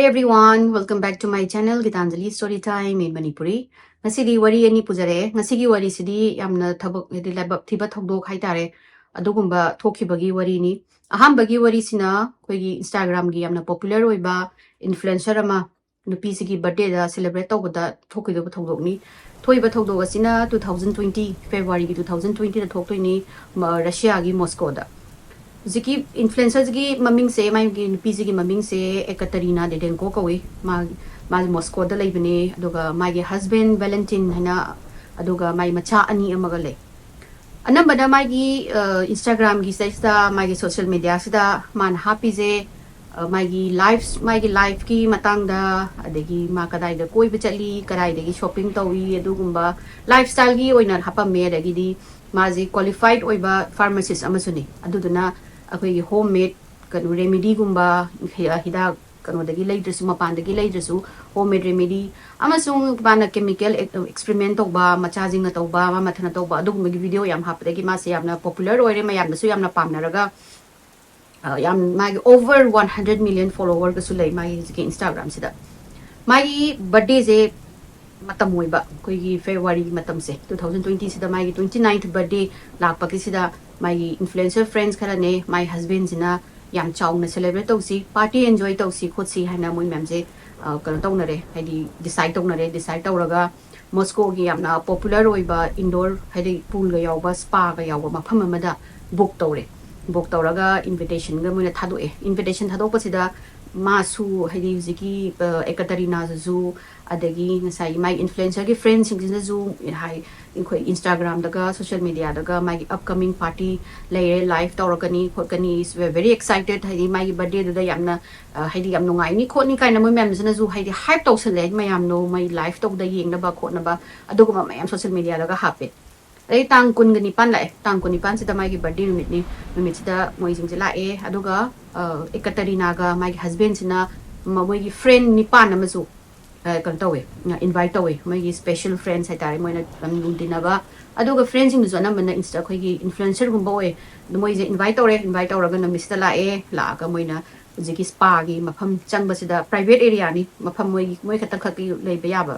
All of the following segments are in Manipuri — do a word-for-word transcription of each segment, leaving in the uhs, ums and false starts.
Hey everyone, welcome back to my channel, Gitanjali Story Time in Manipuri. ꯉꯁꯤꯗꯤ ꯋꯥꯔꯤ ꯑꯅꯤ ꯄꯨꯖꯔꯛꯑꯦ꯫ ꯉꯁꯤꯒꯤ ꯋꯥꯔꯤꯁꯤꯗꯤ ꯌꯥꯝꯅ ꯊꯕꯛ, ꯍꯥꯏꯗꯤ ꯂꯥꯏꯕꯛ ꯊꯤꯕ ꯊꯧꯗꯣꯛ ꯍꯥꯏꯇꯥꯔꯦ, ꯑꯗꯨꯒꯨꯝꯕ ꯊꯣꯛꯈꯤꯕꯒꯤ ꯋꯥꯔꯤꯅꯤ꯫ ꯑꯍꯥꯟꯕꯒꯤ ꯋꯥꯔꯤꯁꯤꯅ ꯑꯩꯈꯣꯏꯒꯤ Instagram-ꯒꯤ ꯌꯥꯝꯅ popular ꯑꯣꯏꯕ influencer ꯑꯃ ꯅꯨꯄꯤꯁꯤꯒꯤ birthday-ꯗ celebrate ꯇꯧꯕꯗ ꯊꯣꯛꯈꯤꯗꯧꯕ ꯊꯧꯗꯣꯛꯅꯤ꯫ ꯊꯣꯛꯏꯕ ꯊꯧꯗꯣꯛ ꯑꯁꯤꯅ two thousand twenty, February-ꯒꯤ two thousand twenty-ꯗ ꯊꯣꯛꯇꯣꯏꯅꯤ, ꯃ-, Russia-ꯒꯤ Moscow-ꯗ꯫ ꯍꯧꯖꯤꯛꯀꯤ influencer-ꯁꯤꯒꯤ ꯃꯃꯤꯡꯁꯦ, ꯃꯥꯒꯤ ꯅꯨꯄꯤꯁꯤꯒꯤ ꯃꯃꯤꯡꯁꯦ ꯑꯦꯀꯥꯇꯔꯤꯅꯥ ꯗꯦꯗꯦꯟꯀꯣ ꯀꯧꯏ꯫ ꯃꯥ, ꯃꯥꯁꯦ Moscow-ꯗ ꯂꯩꯕꯅꯦ, ꯑꯗꯨꯒ ꯃꯥꯒꯤ husband Valentin ꯍꯥꯏꯅ, ꯑꯗꯨꯒ ꯃꯥꯒꯤ ꯃꯆꯥ ꯑꯅꯤ ꯑꯃꯒ ꯂꯩ꯫ ꯑꯅꯝꯕꯅ ꯃꯥꯒꯤ, ꯑ, Instagram-ꯒꯤ ꯁꯤꯗꯩꯁꯤꯗ, ꯃꯥꯒꯤ social media-ꯁꯤꯗ ꯃꯥꯅ ꯍꯥꯞꯄꯤꯁꯦ, ꯑ, ꯃꯥꯒꯤ life, ꯃꯥꯒꯤ life-ꯀꯤ ꯃꯇꯥꯡꯗ, ꯑꯗꯒꯤ ꯃꯥ ꯀꯗꯥꯏꯗ ꯀꯣꯏꯕ ꯆꯠꯂꯤ, ꯀꯗꯥꯏꯗꯒꯤ shopping ꯇꯧꯏ, ꯑꯗꯨꯒꯨꯝꯕ lifestyle-ꯒꯤ ꯑꯣꯏꯅ ꯍꯥꯞꯄꯝꯃꯦ꯫ ꯑꯗꯒꯤꯗꯤ ꯃꯥꯁꯦ qualified ꯑꯣꯏꯕ pharmacist ꯑꯃꯁꯨꯅꯤ꯫ ꯑꯗꯨꯗꯨꯅ ꯑꯩꯈꯣꯏꯒꯤ home made ꯀꯩꯅꯣ remedy-ꯒꯨꯝꯕ, ꯍꯤ-, ꯍꯤꯗꯥꯛ ꯀꯩꯅꯣꯗꯒꯤ ꯂꯩꯗ꯭ꯔꯁꯨ, ꯃꯄꯥꯟꯗꯒꯤ ꯂꯩꯗ꯭ꯔꯁꯨ, home made remedy ꯑꯃꯁꯨꯡ ꯃꯥꯅ chemical ex-, experiment ꯇꯧꯕ, ꯃꯆꯥꯁꯤꯡꯅ ꯇꯧꯕ, ꯃꯥ ꯃꯊꯟꯇ ꯇꯧꯕ, ꯑꯗꯨꯒꯨꯝꯕꯒꯤ video ꯌꯥꯝ ꯍꯥꯞꯄꯗꯒꯤ ꯃꯥꯁꯦ ꯌꯥꯝꯅ popular ꯑꯣꯏꯔꯦ, ꯃꯌꯥꯝꯅꯁꯨ ꯌꯥꯝꯅ ꯄꯥꯝꯅꯔꯒ, ꯑ, ꯌꯥꯝ, ꯃꯥꯒꯤ over one hundred million follower-ꯒꯁꯨ ꯂꯩ ꯃꯥꯒꯤ ꯍꯧꯖꯤꯛꯀꯤ Instagram-ꯁꯤꯗ꯫ ꯃꯥꯒꯤ birthday-ꯁꯦ ꯃꯇꯝ ꯑꯣꯏꯕ, ꯑꯩꯈꯣꯏꯒꯤ February ꯃꯇꯝꯁꯦ, two thousand twenty-ꯁꯤꯗ ꯃꯥꯒꯤ twenty-ninth birthday ꯂꯥꯛꯄꯒꯤꯁꯤꯗ ꯃꯥꯒꯤ influencer friends ꯈꯔꯅꯦ, ꯃꯥꯒꯤ husband-ꯁꯤꯅ ꯌꯥꯝ ꯆꯥꯎꯅ celebrate ꯇꯧꯁꯤ, party enjoy ꯇꯧꯁꯤ ꯈꯣꯠꯁꯤ ꯍꯥꯏꯅ ꯃꯣꯏ ꯃꯌꯥꯝꯁꯦ, ꯑ, ꯀꯩꯅꯣ ꯇꯧꯅꯔꯦ, ꯍꯥꯏꯗꯤ decide ꯇꯧꯅꯔꯦ꯫ Decide ꯇꯧꯔꯒ Moscow-ꯒꯤ ꯌꯥꯝꯅ popular ꯑꯣꯏꯕ indoor, ꯍꯥꯏꯗꯤ pool-ꯒ ꯌꯥꯎꯕ, spa-ꯒ ꯌꯥꯎꯕ ꯃꯐꯝ ꯑꯃꯗ book ꯇꯧꯔꯦ꯫ Book ꯇꯧꯔꯒ invitation-ꯒ ꯃꯣꯏꯅ ꯊꯥꯗꯣꯛꯑꯦ꯫ Invitation ꯊꯥꯗꯣꯛꯄꯁꯤꯗ ꯃꯥꯁꯨ, ꯍꯥꯏꯗꯤ ꯍꯧꯖꯤꯛꯀꯤ, ꯑ, ꯑꯦꯀꯥꯇꯔꯤꯅꯥꯁꯤꯁꯨ, ꯑꯗꯒꯤ ꯉꯁꯥꯏꯒꯤ ꯃꯥꯒꯤ influencer-ꯒꯤ friends-ꯁꯤꯡꯁꯤꯅꯁꯨ, ꯍꯥꯏ, ꯑꯩꯈꯣꯏ Instagram-ꯗꯒ social media-ꯗꯒ ꯃꯥꯒꯤ upcoming party ꯂꯩꯔꯦ, live ꯇꯧꯔꯛꯀꯅꯤ ꯈꯣꯠꯀꯅꯤ, is very excited, ꯍꯥꯏꯗꯤ ꯃꯥꯒꯤ birthday-ꯗꯨꯗ ꯌꯥꯝꯅ, ꯑ, ꯍꯥꯏꯗꯤ ꯌꯥꯝ ꯅꯨꯡꯉꯥꯏꯅꯤ ꯈꯣꯠꯅꯤ ꯀꯥꯏꯅ ꯃꯣꯏ ꯃꯌꯥꯝꯁꯤꯅꯁꯨ ꯍꯥꯏꯗꯤ hype ꯇꯧꯁꯜꯂꯦ, ꯃꯌꯥꯝꯗꯣ ꯃꯣꯏ live ꯇꯧꯕꯗ ꯌꯦꯡꯅꯕ ꯈꯣꯠꯅꯕ ꯑꯗꯨꯒꯨꯝꯕ ꯃꯌꯥꯝ social media-ꯗꯒ ꯍꯥꯞꯄꯦ꯫ ꯑꯗꯩ ꯇꯥꯡ ꯀꯨꯟꯒ ꯅꯤꯄꯥꯟ ꯂꯥꯛꯑꯦ꯫ ꯇꯥꯡ ꯀꯨꯟꯅꯤꯄꯥꯟꯁꯤꯗ ꯃꯥꯒꯤ birthday ꯅꯨꯃꯤꯠꯅꯤ꯫ ꯅꯨꯃꯤꯠꯁꯤꯗ ꯃꯣꯏꯁꯤꯡꯁꯦ ꯂꯥꯛꯑꯦ꯫ ꯑꯗꯨꯒ, ꯑ, ꯑꯦꯀꯥꯇꯔꯤꯅꯥꯒ ꯃꯥꯒꯤ husband-ꯁꯤꯅ ꯃ-, ꯃꯣꯏꯒꯤ friend ꯅꯤꯄꯥꯟ ꯑꯃꯁꯨ, ꯑ, ꯀꯩꯅꯣ ꯇꯧꯋꯦ, ꯑ, invite ꯇꯧꯋꯦ꯫ ꯃꯣꯏꯒꯤ special friends ꯍꯥꯏꯇꯥꯔꯦ, ꯃꯣꯏꯅ ꯌꯥꯝ ꯂꯨꯅ ꯇꯤꯟꯅꯕ꯫ ꯑꯗꯨꯒ friend-ꯁꯤꯡꯗꯨꯁꯨ ꯑꯅꯝꯕꯅ Insta-, ꯑꯩꯈꯣꯏꯒꯤ influencer-ꯒꯨꯝꯕ ꯑꯣꯏ꯫ ꯑꯗꯨ ꯃꯣꯏꯁꯦ invite ꯇꯧꯔꯦ꯫ Invite ꯇꯧꯔꯒ ꯅꯨꯃꯤꯠꯁꯤꯗ ꯂꯥꯛꯑꯦ꯫ ꯂꯥꯛꯑꯒ ꯃꯣꯏꯅ ꯍꯧꯖꯤꯛꯀꯤ ꯁ꯭ꯄꯥꯒꯤ ꯃꯐꯝ ꯆꯪꯕꯁꯤꯗ, ꯄ꯭ꯔꯥꯏꯚꯦꯠ ꯑꯦꯔꯤꯌꯥꯅꯤ, ꯃꯐꯝ ꯃꯣꯏꯒꯤ, ꯃꯣꯏ ꯈꯛꯇꯪꯈꯛꯀꯤ ꯂꯩꯕ ꯌꯥꯕ꯫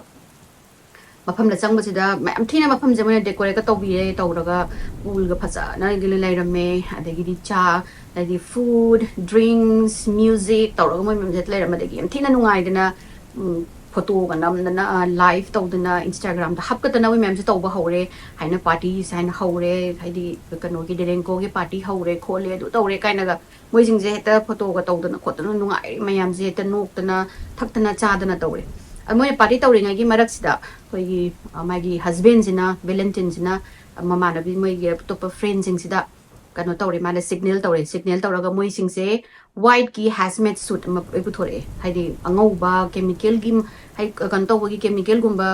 ꯃꯐꯝꯗ ꯆꯪꯕꯁꯤꯗ ꯃꯌꯥꯝ ꯊꯤꯅ ꯃꯐꯝꯁꯦ ꯃꯣꯏꯅ ꯗꯦꯀꯣꯔꯦꯠꯀ ꯇꯧꯕꯤꯔꯦ, ꯇꯧꯔꯒ ꯄꯨꯜꯒ ꯐꯖꯅ ꯂꯩꯔꯝꯃꯦ꯫ ꯑꯗꯒꯤꯗꯤ ꯆꯥ, ꯑꯗꯒꯤ ꯐꯨꯗ, ꯗ꯭ꯔꯤꯡꯁ, ꯃ꯭ꯌꯨꯖꯤꯛ ꯇꯧꯔꯒ ꯃꯣꯏ ꯃꯌꯥꯝꯁꯦ ꯂꯩꯔꯝꯕꯗꯒꯤ ꯌꯥꯝ ꯊꯤꯅ ꯅꯨꯡꯉꯥꯏꯗꯅ, ꯎꯝ, ꯐꯣꯇꯣꯒ ꯅꯝꯗꯅ, ꯂꯥꯏꯚ ꯇꯧꯗꯅ, ꯏꯟꯁꯇꯥꯒ꯭ꯔꯥꯝꯗ ꯍꯥꯞꯀꯠꯇꯅ ꯃꯣꯏ ꯃꯌꯥꯝꯁꯦ ꯇꯧꯕ ꯍꯧꯔꯦ꯫ ꯍꯥꯏꯅ ꯄꯥꯔꯇꯤꯁ ꯍꯥꯏꯅ ꯍꯧꯔꯦ, ꯍꯥꯏꯗꯤ ꯀꯩꯅꯣꯒꯤ ꯗꯦꯔꯦꯟꯀꯣꯒꯤ ꯄꯥꯔꯇꯤ ꯍꯧꯔꯦ ꯈꯣꯠꯂꯦ ꯑꯗꯨ ꯇꯧꯔꯦ ꯀꯥꯏꯅꯒ ꯃꯣꯏꯁꯤꯡꯁꯦ ꯍꯦꯛꯇ ꯐꯣꯇꯣꯒ ꯇꯧꯗꯅ ꯈꯣꯠꯇꯅ ꯅꯨꯡꯉꯥꯏ, ꯃꯌꯥꯝꯁꯦ ꯍꯦꯛꯇ ꯅꯣꯛꯇꯅ ꯊꯛꯇꯅ ꯆꯥꯗꯅ ꯇꯧꯔꯦ꯫ ꯑꯗꯨ ꯃꯣꯏꯅ ꯄꯥꯔꯇꯤ ꯇꯧꯔꯤꯉꯩꯒꯤ ꯃꯔꯛꯁꯤꯗ ꯑꯩꯈꯣꯏꯒꯤ, ꯑ, ꯃꯥꯒꯤ ꯍꯁꯕꯦꯟꯁꯤꯅ, ꯚꯦꯂꯦꯟꯇꯤꯟꯁꯤꯅ ꯃꯃꯥꯟꯅꯕꯤ ꯃꯣꯏꯒꯤ ꯑꯇꯣꯞꯄ ꯐ꯭ꯔꯦꯟꯁꯤꯡꯁꯤꯗ ꯀꯩꯅꯣ ꯇꯧꯔꯦ, ꯃꯥꯅ ꯁꯤꯒꯅꯦꯜ ꯇꯧꯔꯦ꯫ ꯁꯤꯒꯅꯦꯜ ꯇꯧꯔꯒ ꯃꯣꯏꯁꯤꯡꯁꯦ ꯋꯥꯏꯠꯀꯤ ꯍꯦꯖꯃꯦꯠ ꯁꯨꯠ ꯑꯃ ꯂꯣꯏ ꯄꯨꯊꯣꯔꯛꯑꯦ, ꯍꯥꯏꯗꯤ ꯑꯉꯧꯕ ꯀꯦꯃꯤꯀꯦꯜꯒꯤ, ꯍꯥꯏ, ꯀꯩꯅꯣ ꯇꯧꯕꯒꯤ ꯀꯦꯃꯤꯀꯦꯜꯒꯨꯝꯕ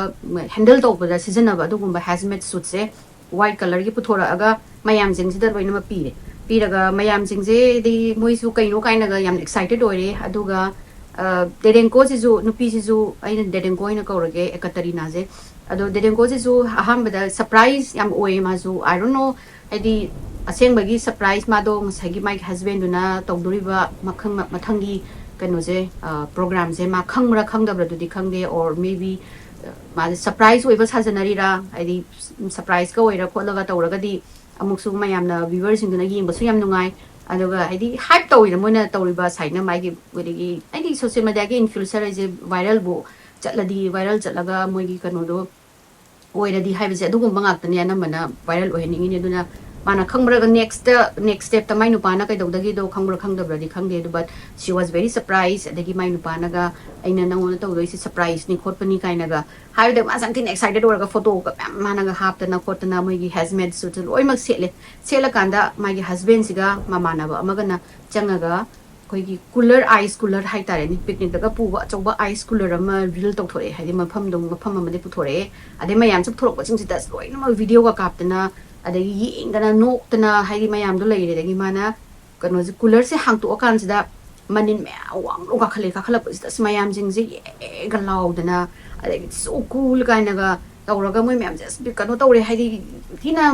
ꯍꯦꯟꯗꯜ ꯇꯧꯕꯗ ꯁꯤꯖꯤꯟꯅꯕ ꯑꯗꯨꯒꯨꯝꯕ ꯍꯦꯖꯃꯦꯠ ꯁꯨꯠꯁꯦ ꯋꯥꯏꯠ ꯀꯂꯔꯒꯤ ꯄꯨꯊꯣꯔꯛꯑꯒ ꯃꯌꯥꯝꯁꯤꯡꯁꯤꯗ ꯂꯣꯏꯅꯃꯛ ꯄꯤꯔꯦ꯫ ꯄꯤꯔꯒ ꯃꯌꯥꯝꯁꯤꯡꯁꯦꯗꯤ ꯃꯣꯏꯁꯨ ꯀꯩꯅꯣ ꯀꯥꯏꯅꯒ ꯌꯥꯝ ꯑꯦꯛꯁꯥꯏꯇꯦꯠ ꯑꯣꯏꯔꯦ꯫ ꯑꯗꯨꯒ, ꯑ, ꯗꯦꯔꯦꯟꯀꯣꯁꯤꯁꯨ, ꯅꯨꯄꯤꯁꯤꯁꯨ ꯑꯩꯅ ꯗꯦꯔꯦꯟꯀꯣ ꯑꯣꯏꯅ ꯀꯧꯔꯒꯦ, ꯑꯦꯀꯥꯇꯔꯤꯅꯥꯁꯦ꯫ ꯑꯗꯣ ꯗꯦꯔꯦꯟꯀꯣꯁꯤꯁꯨ ꯑꯍꯥꯟꯕꯗ ꯁꯔꯄ꯭ꯔꯥꯏꯁ ꯌꯥꯝ ꯑꯣꯏꯌꯦ ꯃꯥꯁꯨ, I don't know, ꯍꯥꯏꯗꯤ ꯑꯁꯦꯡꯕꯒꯤ ꯁꯔꯄ꯭ꯔꯥꯏꯁ ꯃꯥꯗꯣ ꯉꯁꯥꯏꯒꯤ ꯃꯥꯒꯤ ꯍꯁꯕꯦꯟꯗꯨꯅ ꯇꯧꯗꯣꯔꯤꯕ ꯃꯈꯪ-, ꯃꯊꯪꯒꯤ ꯀꯩꯅꯣꯁꯦ, ꯑ, ꯄ꯭ꯔꯣꯒ꯭ꯔꯥꯝꯁꯦ ꯃꯥ ꯈꯪꯕ꯭ꯔꯥ ꯈꯪꯗꯕ꯭ꯔꯥꯗꯨꯗꯤ ꯈꯪꯗꯦ, or maybe, ꯑ, ꯃꯥꯁꯦ ꯁꯔꯄ꯭ꯔꯥꯏꯁ ꯑꯣꯏꯕ ꯁꯥꯖꯅꯔꯤꯔꯥ, ꯍꯥꯏꯗꯤ ꯁꯔꯄ꯭ꯔꯥꯏꯁꯀ ꯑꯣꯏꯔ ꯈꯣꯠꯂꯒ ꯇꯧꯔꯒꯗꯤ ꯑꯃꯨꯛꯁꯨ ꯃꯌꯥꯝꯅ, ꯚ꯭ꯌꯨꯋꯔꯁꯤꯡꯗꯨꯅ ꯌꯦꯡꯕꯁꯨ ꯌꯥꯝ ꯅꯨꯡꯉꯥꯏ꯫ ꯑꯗꯨꯒ ꯍꯥꯏꯗꯤ ꯍꯥꯏꯞ ꯇꯧꯋꯤꯗ ꯃꯣꯏꯅ ꯇꯧꯔꯤꯕ ꯁꯥꯏꯅ ꯃꯥꯒꯤ, ꯑꯗꯒꯤ ꯑꯩꯗꯤ ꯁꯣꯁꯤꯌꯦꯜ ꯃꯦꯗꯤꯌꯥꯒꯤ ꯏꯟꯐ꯭ꯂꯨꯑꯦꯟꯁꯔ ꯍꯥꯏꯁꯦ ꯚꯥꯏꯔꯦꯜꯕꯨ ꯆꯠꯂꯗꯤ, ꯚꯥꯏꯔꯦꯜ ꯆꯠꯂꯒ ꯃꯣꯏꯒꯤ ꯀꯩꯅꯣꯗꯣ ꯑꯣꯏꯔꯗꯤ ꯍꯥꯏꯕꯁꯦ ꯑꯗꯨꯒꯨꯝꯕ ꯉꯥꯛꯇꯅꯦ ꯑꯅꯝꯕꯅ ꯚꯥꯏꯔꯦꯜ ꯑꯣꯏꯍꯟꯅꯤꯡꯉꯤꯅꯦ꯫ ꯑꯗꯨꯅ ꯃꯥꯅ ꯈꯪꯕ꯭ꯔꯒ ꯅꯦꯛꯁꯇ, ꯅꯦꯛꯁ ꯁ꯭ꯇꯦꯞꯇ ꯃꯥꯏ ꯅꯨꯄꯥꯅ ꯀꯩꯗꯧꯗꯒꯦꯗꯣ ꯈꯪꯕ꯭ꯔꯥ ꯈꯪꯗꯕ꯭ꯔꯗꯤ ꯈꯪꯗꯦ ꯑꯗꯨ, but she was very surprised꯫ ꯑꯗꯒꯤ ꯃꯥꯏ ꯅꯨꯄꯥꯅꯒ "ꯑꯩꯅ ꯅꯪꯉꯣꯟꯗ ꯇꯧꯗꯣꯏꯁꯦ ꯁꯔꯄ꯭ꯔꯥꯏꯁꯅꯤ ꯈꯣꯠꯄꯅꯤ" ꯀꯥꯏꯅꯒ ꯍꯥꯏꯕꯗ ꯃꯥꯁꯦ ꯌꯥꯝ ꯊꯤꯅ ꯑꯦꯛꯁꯥꯏꯇꯦꯠ ꯑꯣꯏꯔꯒ ꯐꯣꯇꯣꯒ ꯃꯌꯥꯝ ꯃꯥꯅꯒ ꯍꯥꯞꯇꯅ ꯈꯣꯠꯇꯅ ꯃꯣꯏꯒꯤ ꯍꯦꯖꯃꯦꯠ ꯁꯨꯠꯁꯦ ꯂꯣꯏꯅꯃꯛ ꯁꯦꯠꯂꯦ꯫ ꯁꯦꯠꯂꯀꯥꯟꯗ ꯃꯥꯒꯤ ꯍꯁꯕꯦꯟꯁꯤꯒ ꯃꯃꯥꯟꯅꯕ ꯑꯃꯒꯅ ꯆꯪꯉꯒ ꯑꯩꯈꯣꯏꯒꯤ ꯀꯨꯂꯔ, ꯑꯥꯏꯁ ꯀꯨꯂꯔ ꯍꯥꯏꯇꯥꯔꯦꯅꯦ, ꯄꯤꯛꯅꯤꯛꯇꯒ ꯄꯨꯕ ꯑꯆꯧꯕ ꯑꯥꯏꯁ ꯀꯨꯂꯔ ꯑꯃ ꯔꯤꯜ ꯇꯧꯊꯣꯔꯛꯑꯦ, ꯍꯥꯏꯗꯤ ꯃꯐꯝꯗꯣ, ꯃꯐꯝ ꯑꯃꯗꯒꯤ ꯄꯨꯊꯣꯔꯛꯑꯦ꯫ ꯑꯗꯩ ꯃꯌꯥꯝꯁꯦ ꯄꯨꯊꯣꯔꯛꯄꯁꯤꯡꯁꯤꯗ ꯂꯣꯏꯅꯃꯛ ꯚꯤꯗꯤꯑꯣꯒ ꯀꯥꯞꯇꯅ, ꯑꯗꯒꯤ ꯌꯦꯡꯗꯅ ꯅꯣꯛꯇꯅ, ꯍꯥꯏꯗꯤ ꯃꯌꯥꯝꯗꯣ ꯂꯩꯔꯦ꯫ ꯑꯗꯒꯤ ꯃꯥꯅ ꯀꯩꯅꯣꯁꯦ, ꯀꯨꯂꯔꯁꯦ ꯍꯥꯡꯇꯣꯛꯑꯀꯥꯟꯁꯤꯗ ꯃꯅꯤꯟ ꯃꯌꯥꯝ ꯋꯥꯡ ꯋꯥꯡ ꯀꯥꯈꯠꯂꯛꯑꯦ꯫ ꯀꯥꯈꯠꯂꯛꯄꯁꯤꯗ ꯑꯁ ꯃꯌꯥꯝꯁꯤꯡꯁꯦ ꯌꯦꯒ ꯂꯥꯎꯗꯅ, ꯑꯗꯒꯤ "So cool" ꯀꯥꯏꯅꯒ ꯇꯧꯔꯒ ꯃꯣꯏ ꯃꯌꯥꯝꯁꯦ ꯑꯁ ꯀꯩꯅꯣ ꯇꯧꯔꯦ, ꯍꯥꯏꯗꯤ ꯊꯤꯅ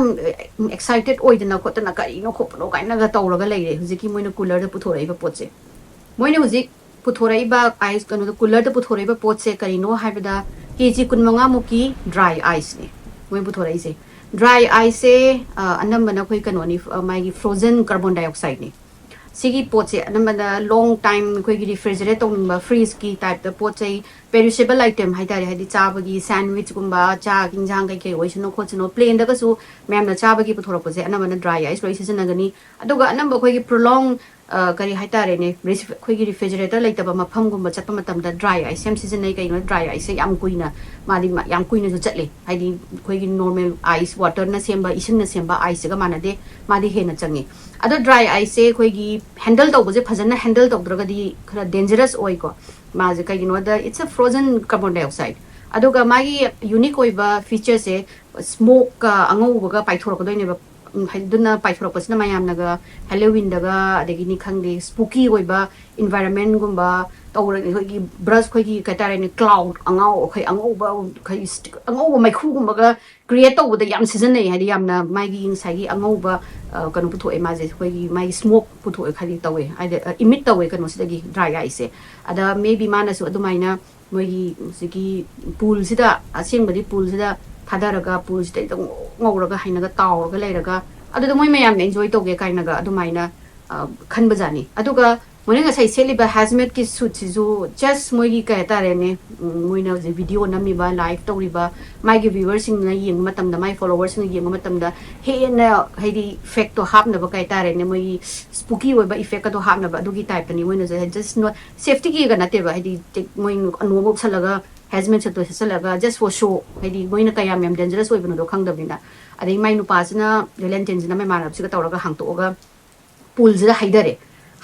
ꯑꯦꯛꯁꯥꯏꯇꯦꯠ ꯑꯣꯏꯗꯅ ꯈꯣꯠꯇꯅ "ꯀꯔꯤꯅꯣ ꯈꯣꯠꯄꯅꯣ" ꯀꯥꯏꯅꯒ ꯇꯧꯔꯒ ꯂꯩꯔꯦ ꯍꯧꯖꯤꯛꯀꯤ ꯃꯣꯏꯅ ꯀꯨꯂꯔꯗ ꯄꯨꯊꯣꯔꯛꯏꯕ ꯄꯣꯠꯁꯦ꯫ ꯃꯣꯏꯅ ꯍꯧꯖꯤꯛ ꯄꯨꯊꯣꯔꯛꯏꯕ ꯑꯥꯏꯁ, ꯀꯩꯅꯣꯗ, ꯀꯨꯂꯔꯗ ꯄꯨꯊꯣꯔꯛꯏꯕ ꯄꯣꯠꯁꯦ ꯀꯔꯤꯅꯣ ꯍꯥꯏꯕꯗ, ꯀꯦ ꯖꯤ ꯀꯨꯟꯃꯉꯥꯃꯨꯛꯀꯤ ꯗ꯭ꯔꯥꯏ ꯑꯥꯏꯁꯅꯦ ꯃꯣꯏ ꯄꯨꯊꯣꯔꯛꯏꯁꯦ꯫ ꯗ꯭ꯔꯥꯏ ꯑꯥꯏꯁꯁꯦ, ꯑ, ꯑꯅꯝꯕꯅ ꯑꯩꯈꯣꯏ ꯀꯩꯅꯣꯅꯤ, ꯑ, ꯃꯥꯒꯤ ꯐ꯭ꯔꯣꯖꯟ ꯀꯥꯔꯕꯣꯟ ꯗꯥꯏꯑꯣꯛꯁꯥꯏꯗꯅꯤ꯫ ꯁꯤꯒꯤ ꯄꯣꯠꯁꯦ ꯑꯅꯝꯕꯅ ꯂꯣꯡ ꯇꯥꯏꯝ ꯑꯩꯈꯣꯏꯒꯤ ꯔꯤꯐ꯭ꯔꯤꯖꯔꯦꯠ ꯇꯧꯅꯤꯡꯕ, ꯐ꯭ꯔꯤꯖꯀꯤ ꯇꯥꯏꯞꯇ ꯄꯣꯠ ꯆꯩ, ꯄꯦꯔꯤꯁꯦꯕꯜ ꯑꯥꯏꯇꯦꯝ ꯍꯥꯏꯇꯥꯔꯦ, ꯍꯥꯏꯗꯤ ꯆꯥꯕꯒꯤ ꯁꯦꯟꯋꯤꯆꯀꯨꯝꯕ, ꯆꯥꯛ ꯏꯟꯖꯥꯡ ꯀꯩꯀꯩ ꯑꯣꯏꯁꯅꯨ ꯈꯣꯠꯁꯅꯨ, ꯄ꯭ꯂꯦꯟꯗꯒꯁꯨ ꯃꯌꯥꯝꯅ ꯆꯥꯕꯒꯤ ꯄꯨꯊꯣꯔꯛꯄꯁꯦ ꯑꯅꯝꯕꯅ ꯗ꯭ꯔꯥꯏ ꯑꯥꯏꯁ ꯂꯣꯏ ꯁꯤꯖꯤꯟꯅꯒꯅꯤ꯫ ꯑꯗꯨꯒ ꯑꯅꯝꯕ ꯑꯩꯈꯣꯏꯒꯤ ꯄ꯭ꯔꯣꯂꯣꯡ, ꯑ, ꯀꯔꯤ ꯍꯥꯏꯇꯥꯔꯦꯅꯦ, ꯔꯤꯐ-, ꯑꯩꯈꯣꯏꯒꯤ ꯔꯤꯐ꯭ꯔꯤꯖꯔꯦꯇꯔ ꯂꯩꯇꯕ ꯃꯐꯝꯒꯨꯝꯕ ꯆꯠꯄ ꯃꯇꯝꯗ ꯗ꯭ꯔꯥꯏ ꯑꯥꯏꯁ ꯌꯥꯝ ꯁꯤꯖꯤꯟꯅꯩ꯫ ꯀꯩꯒꯤꯅꯣꯗ ꯗ꯭ꯔꯥꯏ ꯑꯥꯏꯁꯁꯦ ꯌꯥꯝ ꯀꯨꯏꯅ, ꯃꯥꯗꯤ ꯃ-, ꯌꯥꯝ ꯀꯨꯏꯅꯁꯨ ꯆꯠꯂꯦ꯫ ꯍꯥꯏꯗꯤ ꯑꯩꯈꯣꯏꯒꯤ ꯅꯣꯔꯃꯦꯜ ꯑꯥꯏꯁ, ꯋꯥꯇꯔꯅ ꯁꯦꯝꯕ, ꯏꯁꯤꯡꯅ ꯁꯦꯝꯕ ꯑꯥꯏꯁꯁꯤꯒ ꯃꯥꯟꯅꯗꯦ, ꯃꯥꯗꯤ ꯍꯦꯟꯅ ꯆꯪꯉꯦ꯫ ꯑꯗꯣ ꯗ꯭ꯔꯥꯏ ꯑꯥꯏꯁꯁꯦ ꯑꯩꯈꯣꯏꯒꯤ ꯍꯦꯟꯗꯜ ꯇꯧꯕꯁꯦ ꯐꯖꯅ ꯍꯦꯟꯗꯜ ꯇꯧꯗ꯭ꯔꯒꯗꯤ ꯈꯔ ꯗꯦꯟꯖꯔꯁ ꯑꯣꯏꯀꯣ꯫ ꯃꯥꯁꯦ ꯀꯩꯒꯤꯅꯣꯗ, it's a frozen carbon dioxide꯫ ꯑꯗꯨꯒ ꯃꯥꯒꯤ ꯌꯨꯅꯤꯛ ꯑꯣꯏꯕ ꯐꯤꯆꯔꯁꯦ, ꯁ꯭ꯃꯣꯛꯀ ꯑꯉꯧꯕꯒ ꯄꯥꯏꯊꯣꯔꯛꯀꯗꯣꯏꯅꯦꯕ꯫ ꯎꯝ, ꯍꯥꯏꯗꯤ ꯑꯗꯨꯅ ꯄꯥꯏꯊꯣꯔꯛꯄꯁꯤꯅ ꯃꯌꯥꯝꯅꯒ ꯍꯦꯂꯣꯋꯤꯟꯗꯒ, ꯑꯗꯒꯤꯅꯤ ꯈꯪꯗꯦ, ꯁ꯭ꯄꯨꯀꯤ ꯑꯣꯏꯕ ꯏꯟꯚꯥꯏꯔꯟꯃꯦꯟꯒꯨꯝꯕ ꯇꯧꯔꯗꯤ, ꯑꯩꯈꯣꯏꯒꯤ ꯕ꯭ꯔꯁ, ꯑꯩꯈꯣꯏꯒꯤ ꯀꯩ ꯍꯥꯏꯇꯥꯔꯦꯅꯦ, ꯀ꯭ꯂꯥꯎꯗ ꯑꯉꯥꯎ-, ꯑꯩꯈꯣꯏ ꯑꯉꯧꯕ, ꯑꯩꯈꯣꯏ ꯁ꯭ꯇꯤꯛ ꯑꯉꯧꯕ ꯃꯩꯈꯨꯒꯨꯝꯕꯒ ꯀ꯭ꯔꯤꯌꯦꯠ ꯇꯧꯕꯗ ꯌꯥꯝ ꯁꯤꯖꯤꯟꯅꯩ꯫ ꯍꯥꯏꯗꯤ ꯌꯥꯝꯅ ꯃꯥꯒꯤ ꯉꯁꯥꯏꯒꯤ ꯑꯉꯧꯕ, ꯑ, ꯀꯩꯅꯣ ꯄꯨꯊꯣꯛꯑꯦ ꯃꯥꯁꯦ, ꯑꯩꯈꯣꯏꯒꯤ ꯃꯥꯒꯤ ꯁ꯭ꯃꯣꯛ ꯄꯨꯊꯣꯛꯑꯦ, ꯍꯥꯏꯗꯤ ꯇꯧꯋꯦ, ꯍꯥꯏꯗꯤ, ꯑ, ꯏꯃꯤꯠ ꯇꯧꯋꯦ ꯀꯩꯅꯣꯁꯤꯗꯒꯤ, ꯗ꯭ꯔꯥꯏ ꯑꯥꯏꯁꯁꯦ꯫ ꯑꯗ maybe ꯃꯥꯅꯁꯨ ꯑꯗꯨꯃꯥꯏꯅ ꯃꯣꯏꯒꯤ ꯍꯧꯖꯤꯛꯀꯤ ꯄꯨꯜꯁꯤꯗ, ꯑꯁꯦꯡꯕꯗꯤ ꯄꯨꯜꯁꯤꯗ ꯊꯥꯗꯔꯒ, ꯄꯨꯜꯁꯤꯗꯩꯗ ꯉꯧ-, ꯉꯧꯔꯒ ꯍꯩꯅꯒ ꯇꯥꯎꯔꯒ ꯂꯩꯔꯒ, ꯑꯗꯨꯗ ꯃꯣꯏ ꯃꯌꯥꯝꯅ ꯑꯦꯟꯖꯣꯏ ꯇꯧꯒꯦ ꯀꯥꯏꯅꯒ ꯑꯗꯨꯃꯥꯏꯅ, ꯑ, ꯈꯟꯕꯖꯥꯠꯅꯤ꯫ ꯑꯗꯨꯒ ꯃꯣꯏꯅ ꯉꯁꯥꯏ ꯁꯦꯠꯂꯤꯕ ꯍꯦꯖꯃꯦꯠꯀꯤ ꯁꯨꯠꯁꯤꯁꯨ just ꯃꯣꯏꯒꯤ ꯀꯩ ꯍꯥꯏꯇꯥꯔꯦꯅꯦ, ꯎꯝ, ꯃꯣꯏꯅ ꯍꯧꯖꯤꯛ ꯚꯤꯗꯤꯑꯣ ꯅꯝꯃꯤꯕ, ꯂꯥꯏꯚ ꯇꯧꯔꯤꯕ, ꯃꯥꯒꯤ ꯚ꯭ꯌꯨꯋꯔꯁꯤꯡꯅ ꯌꯦꯡꯕ ꯃꯇꯝꯗ, ꯃꯥꯒꯤ ꯐꯣꯂꯣꯋꯔꯁꯤꯡꯅ ꯌꯦꯡꯕ ꯃꯇꯝꯗ ꯍꯦꯟꯅ ꯍꯥꯏꯗꯤ ꯏꯐꯦꯛꯇꯣ ꯍꯥꯞꯅꯕ ꯀꯩ ꯍꯥꯏꯇꯥꯔꯦꯅꯦ, ꯃꯣꯏꯒꯤ ꯁ꯭ꯄꯨꯀꯤ ꯑꯣꯏꯕ ꯏꯐꯦꯛꯀꯗꯣ ꯍꯥꯞꯅꯕ ꯑꯗꯨꯒꯤ ꯇꯥꯏꯞꯇꯅꯤ ꯃꯣꯏꯅꯁꯨ, just not ꯁꯦꯐꯇꯤꯒꯤꯒ ꯅꯠꯇꯦꯕ, ꯍꯥꯏꯗꯤ ꯇꯦꯛ-, ꯃꯣꯏ ꯑꯅꯣꯞ ꯎꯞꯁꯜꯂꯒ, ꯍꯦꯖꯃꯦꯠ ꯁꯨꯠꯇꯣ ꯁꯦꯠꯆꯜꯂꯒ, just for show, ꯍꯥꯏꯗꯤ ꯃꯣꯏꯅ ꯀꯌꯥꯝ ꯌꯥꯝ ꯗꯦꯟꯖꯔꯁ ꯑꯣꯏꯕꯅꯣꯗꯣ ꯈꯪꯗꯕꯅꯤꯅ꯫ ꯑꯗꯩ ꯃꯥꯏ ꯅꯨꯄꯥꯁꯤꯅ, ꯂꯦꯂꯦꯟꯇꯦꯟꯁꯤꯅ ꯃꯃꯥꯟꯅꯕꯁꯤꯒ ꯇꯧꯔꯒ ꯍꯥꯡꯇꯣꯛꯑꯒ ꯄꯨꯜꯁꯤꯗ ꯍꯩꯊꯔꯦ꯫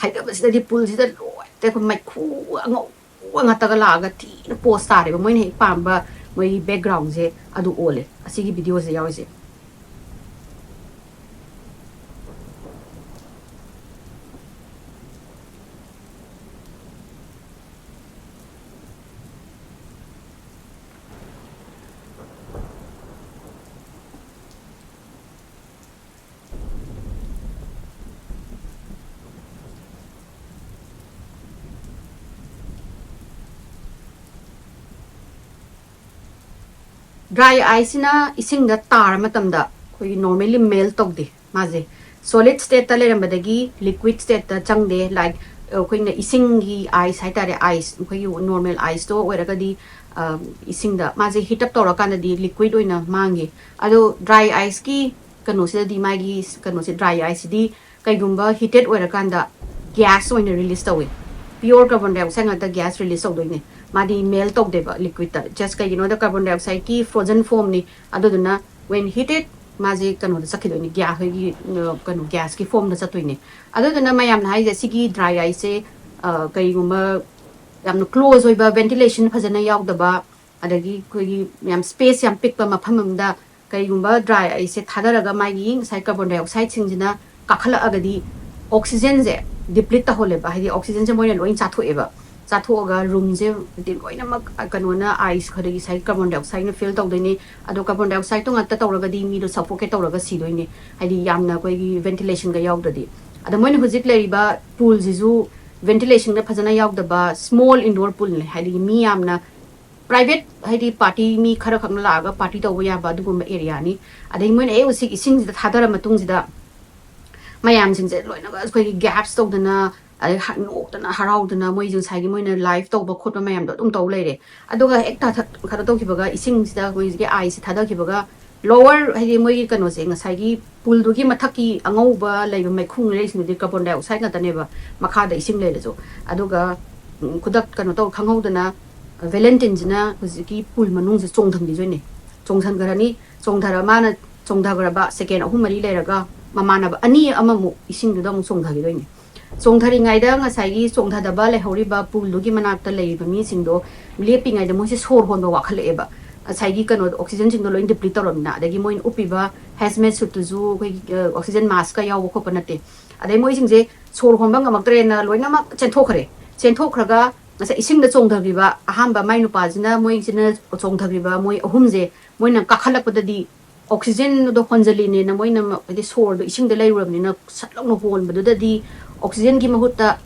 ꯍꯩꯊꯕꯁꯤꯗꯗꯤ ꯄꯨꯜꯁꯤꯗ ꯂꯣꯏ ꯇꯦꯛꯄ ꯃꯩꯈꯨ ꯑꯉꯧꯕ ꯉꯥꯛꯇꯒ ꯂꯥꯛꯑꯒ ꯊꯤꯅ ꯄꯣꯁ ꯇꯥꯔꯦꯕ꯫ ꯃꯣꯏꯅ ꯍꯦꯛ ꯄꯥꯝꯕ ꯃꯣꯏꯒꯤ ꯕꯦꯛꯒ꯭ꯔꯥꯎꯟꯁꯦ ꯑꯗꯨ ꯑꯣꯜꯂꯦ ꯑꯁꯤꯒꯤ ꯚꯤꯗꯤꯑꯣꯁꯤꯗ ꯌꯥꯎꯔꯤꯁꯦ꯫ Dry ice ꯁꯤꯅ ꯏꯁꯤꯡꯗ ꯇꯥꯔ ꯃꯇꯝꯗ ꯑꯩꯈꯣꯏꯒꯤ normally melt ꯇꯧꯗꯦ꯫ ꯃꯥꯁꯦ solid state ꯇ ꯂꯩꯔꯝꯕꯗꯒꯤ liquid state ꯇ ꯆꯪꯗꯦ꯫ Like ꯑꯩꯈꯣꯏꯅ ꯏꯁꯤꯡꯒꯤ ice ꯍꯥꯏꯇꯥꯔꯦ, ice ꯑꯩꯈꯣꯏꯒꯤ normal ice ꯇꯣ ꯑꯣꯏꯔꯒꯗꯤ ꯑ, ꯏꯁꯤꯡꯗ ꯃꯥꯁꯦ heat up ꯇꯧꯔꯀꯥꯟꯗꯗꯤ liquid ꯑꯣꯏꯅ ꯃꯥꯡꯉꯦ꯫ ꯑꯗꯣ dry ice ꯀꯤ ꯀꯩꯅꯣꯁꯤꯗꯗꯤ ꯃꯥꯒꯤ ꯀꯩꯅꯣꯁꯦ, dry ice ꯁꯤꯗꯤ ꯀꯩꯒꯨꯝꯕ heated ꯑꯣꯏꯔꯀꯥꯟꯗ gas ꯑꯣꯏꯅ release ꯇꯧꯋꯤ꯫ Pure carbon dioxide ꯉꯥꯛꯇ gas release ꯇꯧꯗꯣꯏꯅꯦ꯫ ꯃꯥꯗꯤ melt ꯇꯧꯗꯦꯕ liquid ꯇ꯫ Just ꯀꯩꯒꯤꯅꯣꯗ carbon dioxide ꯀꯤ frozen form ꯅꯤ꯫ ꯑꯗꯨꯗꯨꯅ when heated ꯃꯥꯁꯦ ꯀꯩꯅꯣꯗ ꯆꯠꯈꯤꯗꯣꯏꯅꯦ, gas ꯑꯩꯈꯣꯏꯒꯤ ꯑ, ꯀꯩꯅꯣ gas ꯀꯤ form ꯗ ꯆꯠꯇꯣꯏꯅꯦ꯫ ꯑꯗꯨꯗꯨꯅ ꯃꯌꯥꯝꯅ ꯍꯥꯏꯁꯦ ꯁꯤꯒꯤ dry ice ꯁꯦ ꯑ, ꯀꯩꯒꯨꯝꯕ ꯌꯥꯝꯅ close ꯑꯣꯏꯕ, ventilation ꯐꯖꯅ ꯌꯥꯎꯗꯕ, ꯑꯗꯒꯤ ꯑꯩꯈꯣꯏꯒꯤ ꯌꯥꯝ space ꯌꯥꯝ ꯄꯤꯛꯄ ꯃꯐꯝ ꯑꯃꯗ ꯀꯩꯒꯨꯝꯕ dry ice ꯁꯦ ꯊꯥꯗꯔꯒ ꯃꯥꯒꯤ ꯉꯁꯥꯏ carbon dioxide ꯁꯤꯡꯁꯤꯅ ꯀꯥꯈꯠꯂꯛꯑꯒꯗꯤ oxygen ꯁꯦ deplete ꯇꯧꯍꯜꯂꯦꯕ꯫ ꯍꯥꯏꯗꯤ oxygen ꯁꯦ ꯃꯣꯏꯅ ꯂꯣꯏ ꯆꯥꯊꯣꯛꯑꯦꯕ꯫ ꯆꯥꯊꯣꯛꯑꯒ room ꯁꯦ ꯍꯥꯏꯗꯤ ꯂꯣꯏꯅꯃꯛ ꯀꯩꯅꯣꯅ, ice ꯑꯗꯒꯤ ꯉꯁꯥꯏ carbon dioxide ꯅ fill ꯇꯧꯗꯣꯏꯅꯦ꯫ ꯑꯗꯣ carbon dioxide ꯇꯣ ꯉꯥꯛꯇ ꯇꯧꯔꯒꯗꯤ ꯃꯤꯗꯣ suffocate ꯇꯧꯔꯒ ꯁꯤꯗꯣꯏꯅꯦ, ꯍꯥꯏꯗꯤ ꯌꯥꯝꯅ ꯑꯩꯈꯣꯏꯒꯤ ventilation ꯒ ꯌꯥꯎꯗ꯭ꯔꯗꯤ꯫ ꯑꯗ ꯃꯣꯏꯅ ꯍꯧꯖꯤꯛ ꯂꯩꯔꯤꯕ pool ꯁꯤꯁꯨ ventilation ꯗ ꯐꯖꯅ ꯌꯥꯎꯗꯕ small indoor pool ꯅꯦ, ꯍꯥꯏꯗꯤ ꯃꯤ ꯌꯥꯝꯅ private, ꯍꯥꯏꯗꯤ party ꯃꯤ ꯈꯔ ꯈꯛꯅ ꯂꯥꯛꯑꯒ party ꯇꯧꯕ ꯌꯥꯕ ꯑꯗꯨꯒꯨꯝꯕ area ꯅꯤ꯫ ꯑꯗꯩ ꯃꯣꯏꯅ ꯑꯌꯨꯛ ꯍꯧꯖꯤꯛ ꯏꯁꯤꯡꯁꯤꯗ ꯊꯥꯗꯔ ꯃꯇꯨꯡꯁꯤꯗ ꯃꯌꯥꯝꯁꯤꯡꯁꯦ ꯂꯣꯏꯅꯃꯛ ꯑꯩꯈꯣꯏꯒꯤ gasp ꯇꯧꯗꯅ, ꯑꯗꯩ ꯍ-, ꯅꯣꯛꯇꯅ ꯍꯔꯥꯎꯗꯅ ꯃꯣꯏꯁꯦ ꯉꯁꯥꯏꯒꯤ ꯃꯣꯏꯅ live ꯇꯧꯕ ꯈꯣꯠꯄ ꯃꯌꯥꯝꯗꯣ ꯑꯗꯨꯝ ꯇꯧ ꯂꯩꯔꯦ꯫ ꯑꯗꯨꯒ ꯍꯦꯛ ꯊꯥꯊ-, ꯀꯩꯅꯣ ꯇꯧꯈꯤꯕꯒ, ꯏꯁꯤꯡꯁꯤꯗ ꯃꯣꯏꯒꯤ ice ꯁꯦ ꯊꯥꯗꯈꯤꯕꯒ, lower, ꯍꯥꯏꯗꯤ ꯃꯣꯏꯒꯤ ꯀꯩꯅꯣꯁꯦ, ꯉꯁꯥꯏꯒꯤ pool ꯗꯨꯒꯤ ꯃꯊꯛꯀꯤ ꯑꯉꯧꯕ ꯂꯩꯕ ꯃꯩꯈꯨ ꯂꯩꯔꯤꯁꯤꯡꯗꯨꯗꯤ carbon dioxide ꯉꯥꯛꯇꯅꯦꯕ, ꯃꯈꯥꯗ ꯏꯁꯤꯡ ꯂꯩꯔꯁꯨ꯫ ꯑꯗꯨꯒ ꯎꯝ, ꯈꯨꯗꯛ ꯀꯩꯅꯣ ꯇꯧ ꯈꯪꯍꯧꯗꯅ Valentine ꯁꯤꯅ ꯍꯧꯖꯤꯛꯀꯤ pool ꯃꯅꯨꯡꯁꯦ ꯆꯣꯡꯊꯟꯈꯤꯗꯣꯏꯅꯦ꯫ ꯆꯣꯡꯊꯟꯈ꯭ꯔꯅꯤ꯫ ꯆꯣꯡꯊꯔ ꯃꯥꯅ ꯆꯣꯡꯊꯈ꯭ꯔꯕ second ꯑꯍꯨꯝ ꯃꯔꯤ ꯂꯩꯔꯒ ꯃꯃꯥꯟꯅꯕ ꯑꯅꯤ ꯑꯃꯃꯨꯛ ꯏꯁꯤꯡꯗꯨꯗ ꯑꯃꯨꯛ ꯆꯣꯡꯊꯈꯤꯗꯣꯏꯅꯦ꯫ ꯆꯣꯡꯊꯔꯤꯉꯩꯗ ꯉꯁꯥꯏꯒꯤ ꯆꯣꯡꯊꯗꯕ ꯂꯩꯍꯧꯔꯤꯕ pool ꯗꯨꯒꯤ ꯃꯅꯥꯛꯇ ꯂꯩꯔꯤꯕ ꯃꯤꯁꯤꯡꯗꯣ ꯂꯦꯞꯄꯤꯉꯩꯗ ꯃꯣꯏꯁꯦ ꯁꯣꯔ ꯍꯣꯟꯕ ꯋꯥꯈꯠꯂꯛꯑꯦꯕ꯫ ꯉꯁꯥꯏꯒꯤ ꯀꯩꯅꯣꯗꯣ, oxygen ꯁꯤꯡꯗꯣ ꯂꯣꯏ deplete ꯇꯧꯔꯕꯅꯤꯅ, ꯑꯗꯒꯤ ꯃꯣꯏꯅ ꯎꯞꯄꯤꯕ hazmat suit ꯇꯨꯁꯨ ꯑꯩꯈꯣꯏꯒꯤ, ꯑ, oxygen mask ꯀ ꯌꯥꯎꯕ ꯈꯣꯠꯄ ꯅꯠꯇꯦ꯫ ꯑꯗꯩ ꯃꯣꯏꯁꯤꯡꯁꯦ ꯁꯣꯔ ꯍꯣꯟꯕ ꯉꯝꯃꯛꯇ꯭ꯔꯦꯅ ꯂꯣꯏꯅꯃꯛ ꯆꯦꯟꯊꯣꯛꯈ꯭ꯔꯦ꯫ ꯆꯦꯟꯊꯣꯛꯈ꯭ꯔꯒ ꯉꯁꯥꯏ ꯏꯁꯤꯡꯗ ꯆꯣꯡꯊꯈ꯭ꯔꯤꯕ ꯑꯍꯥꯟꯕ ꯃꯥꯏ ꯅꯨꯄꯥꯁꯤꯅ, ꯃꯣꯏꯁꯤꯅ ꯆꯣꯡꯊꯈ꯭ꯔꯤꯕ ꯃꯣꯏ ꯑꯍꯨꯝꯁꯦ ꯃꯣꯏꯅ ꯀꯥꯈꯠꯂꯛꯄꯗꯗꯤ oxygen ꯗꯣ ꯍꯣꯟꯖꯜꯂꯤꯅꯦꯅ ꯃꯣꯏꯅ ꯃ-, ꯍꯥꯏꯗꯤ ꯁꯣꯔꯗꯣ ꯏꯁꯤꯡꯗ ꯂꯩꯔꯨꯔꯕꯅꯤꯅ ꯁꯠ ꯂꯥꯎꯅ ꯍꯣꯟꯕꯗꯨꯗꯗꯤ oxygen ꯒꯤ ꯃꯍꯨꯠꯇ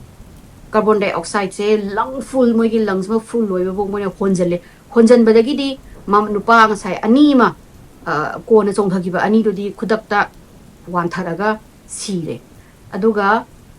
carbon dioxide ꯁꯦ lung full, ꯃꯣꯏꯒꯤ lungs ꯃ full ꯑꯣꯏꯕꯐꯥꯎ ꯃꯣꯏꯅ ꯍꯣꯟꯖꯜꯂꯦ꯫ ꯍꯣꯟꯖꯟꯕꯗꯒꯤꯗꯤ ꯃ- ꯅꯨꯄꯥ ꯉꯁꯥꯏ ꯑꯅꯤ ꯑꯃ, ꯑ, ꯀꯣꯟꯅ ꯆꯣꯡꯊꯈꯤꯕ ꯑꯅꯤꯗꯨꯗꯤ ꯈꯨꯗꯛꯇ ꯋꯥꯟꯊꯔꯒ ꯁꯤꯔꯦ꯫ ꯑꯗꯨꯒ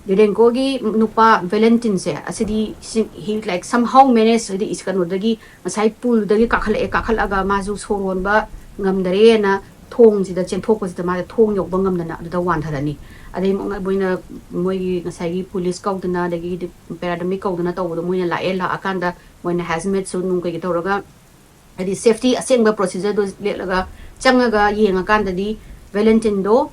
ꯗꯦꯗꯦꯟꯀꯣꯒꯤ ꯅꯨꯄꯥ ꯚꯦꯂꯦꯟꯇꯤꯟꯁꯦ ꯑꯁꯤꯗꯤ ꯁꯤ- he, like, somehow manage, ꯍꯥꯏꯗꯤ ꯏꯁ- ꯀꯩꯅꯣꯗꯒꯤ, ꯉꯁꯥꯏ ꯄꯨꯜꯗꯒꯤ ꯀꯥꯈꯠꯂꯛꯑꯦ, ꯀꯥꯈꯠꯂꯛꯑꯒ ꯃꯥꯁꯨ ꯁꯣꯔ ꯍꯣꯟꯕ ꯉꯝꯗꯔꯦꯅ ꯊꯣꯡꯁꯤꯗ ꯆꯦꯟꯊꯣꯛꯄꯁꯤꯗ ꯃꯥꯁꯦ ꯊꯣꯡ ꯌꯧꯕ ꯉꯝꯗꯅ ꯑꯗꯨꯗ ꯋꯥꯟꯊꯔꯅꯤ꯫ ꯑꯗꯩ ꯃꯣꯏꯅ, ꯃꯣꯏꯒꯤ ꯉꯁꯥꯏꯒꯤ ꯄꯨꯂꯤꯁ ꯀꯧꯗꯅ, ꯑꯗꯒꯤꯗꯤ ꯄꯦꯔꯥꯗꯃꯤꯛ ꯀꯧꯗꯅ ꯇꯧꯕꯗꯣ ꯃꯣꯏꯅ ꯂꯥꯛꯑꯦ, ꯂꯥꯛꯑꯀꯥꯟꯗ ꯃꯣꯏꯅ ꯍꯦꯖꯃꯦꯠꯁꯨ ꯅꯨꯡ ꯀꯩꯀꯩ ꯇꯧꯔꯒ, ꯍꯥꯏꯗꯤ ꯁꯦꯐꯇꯤ ꯑꯁꯦꯡꯕ ꯄ꯭ꯔꯣꯁꯤꯖꯔꯗꯣ ꯂꯦꯠꯂꯒ ꯆꯪꯉꯒ ꯌꯦꯡꯉꯀꯥꯟꯗꯗꯤ ꯚꯦꯂꯦꯟꯇꯤꯟꯗꯣ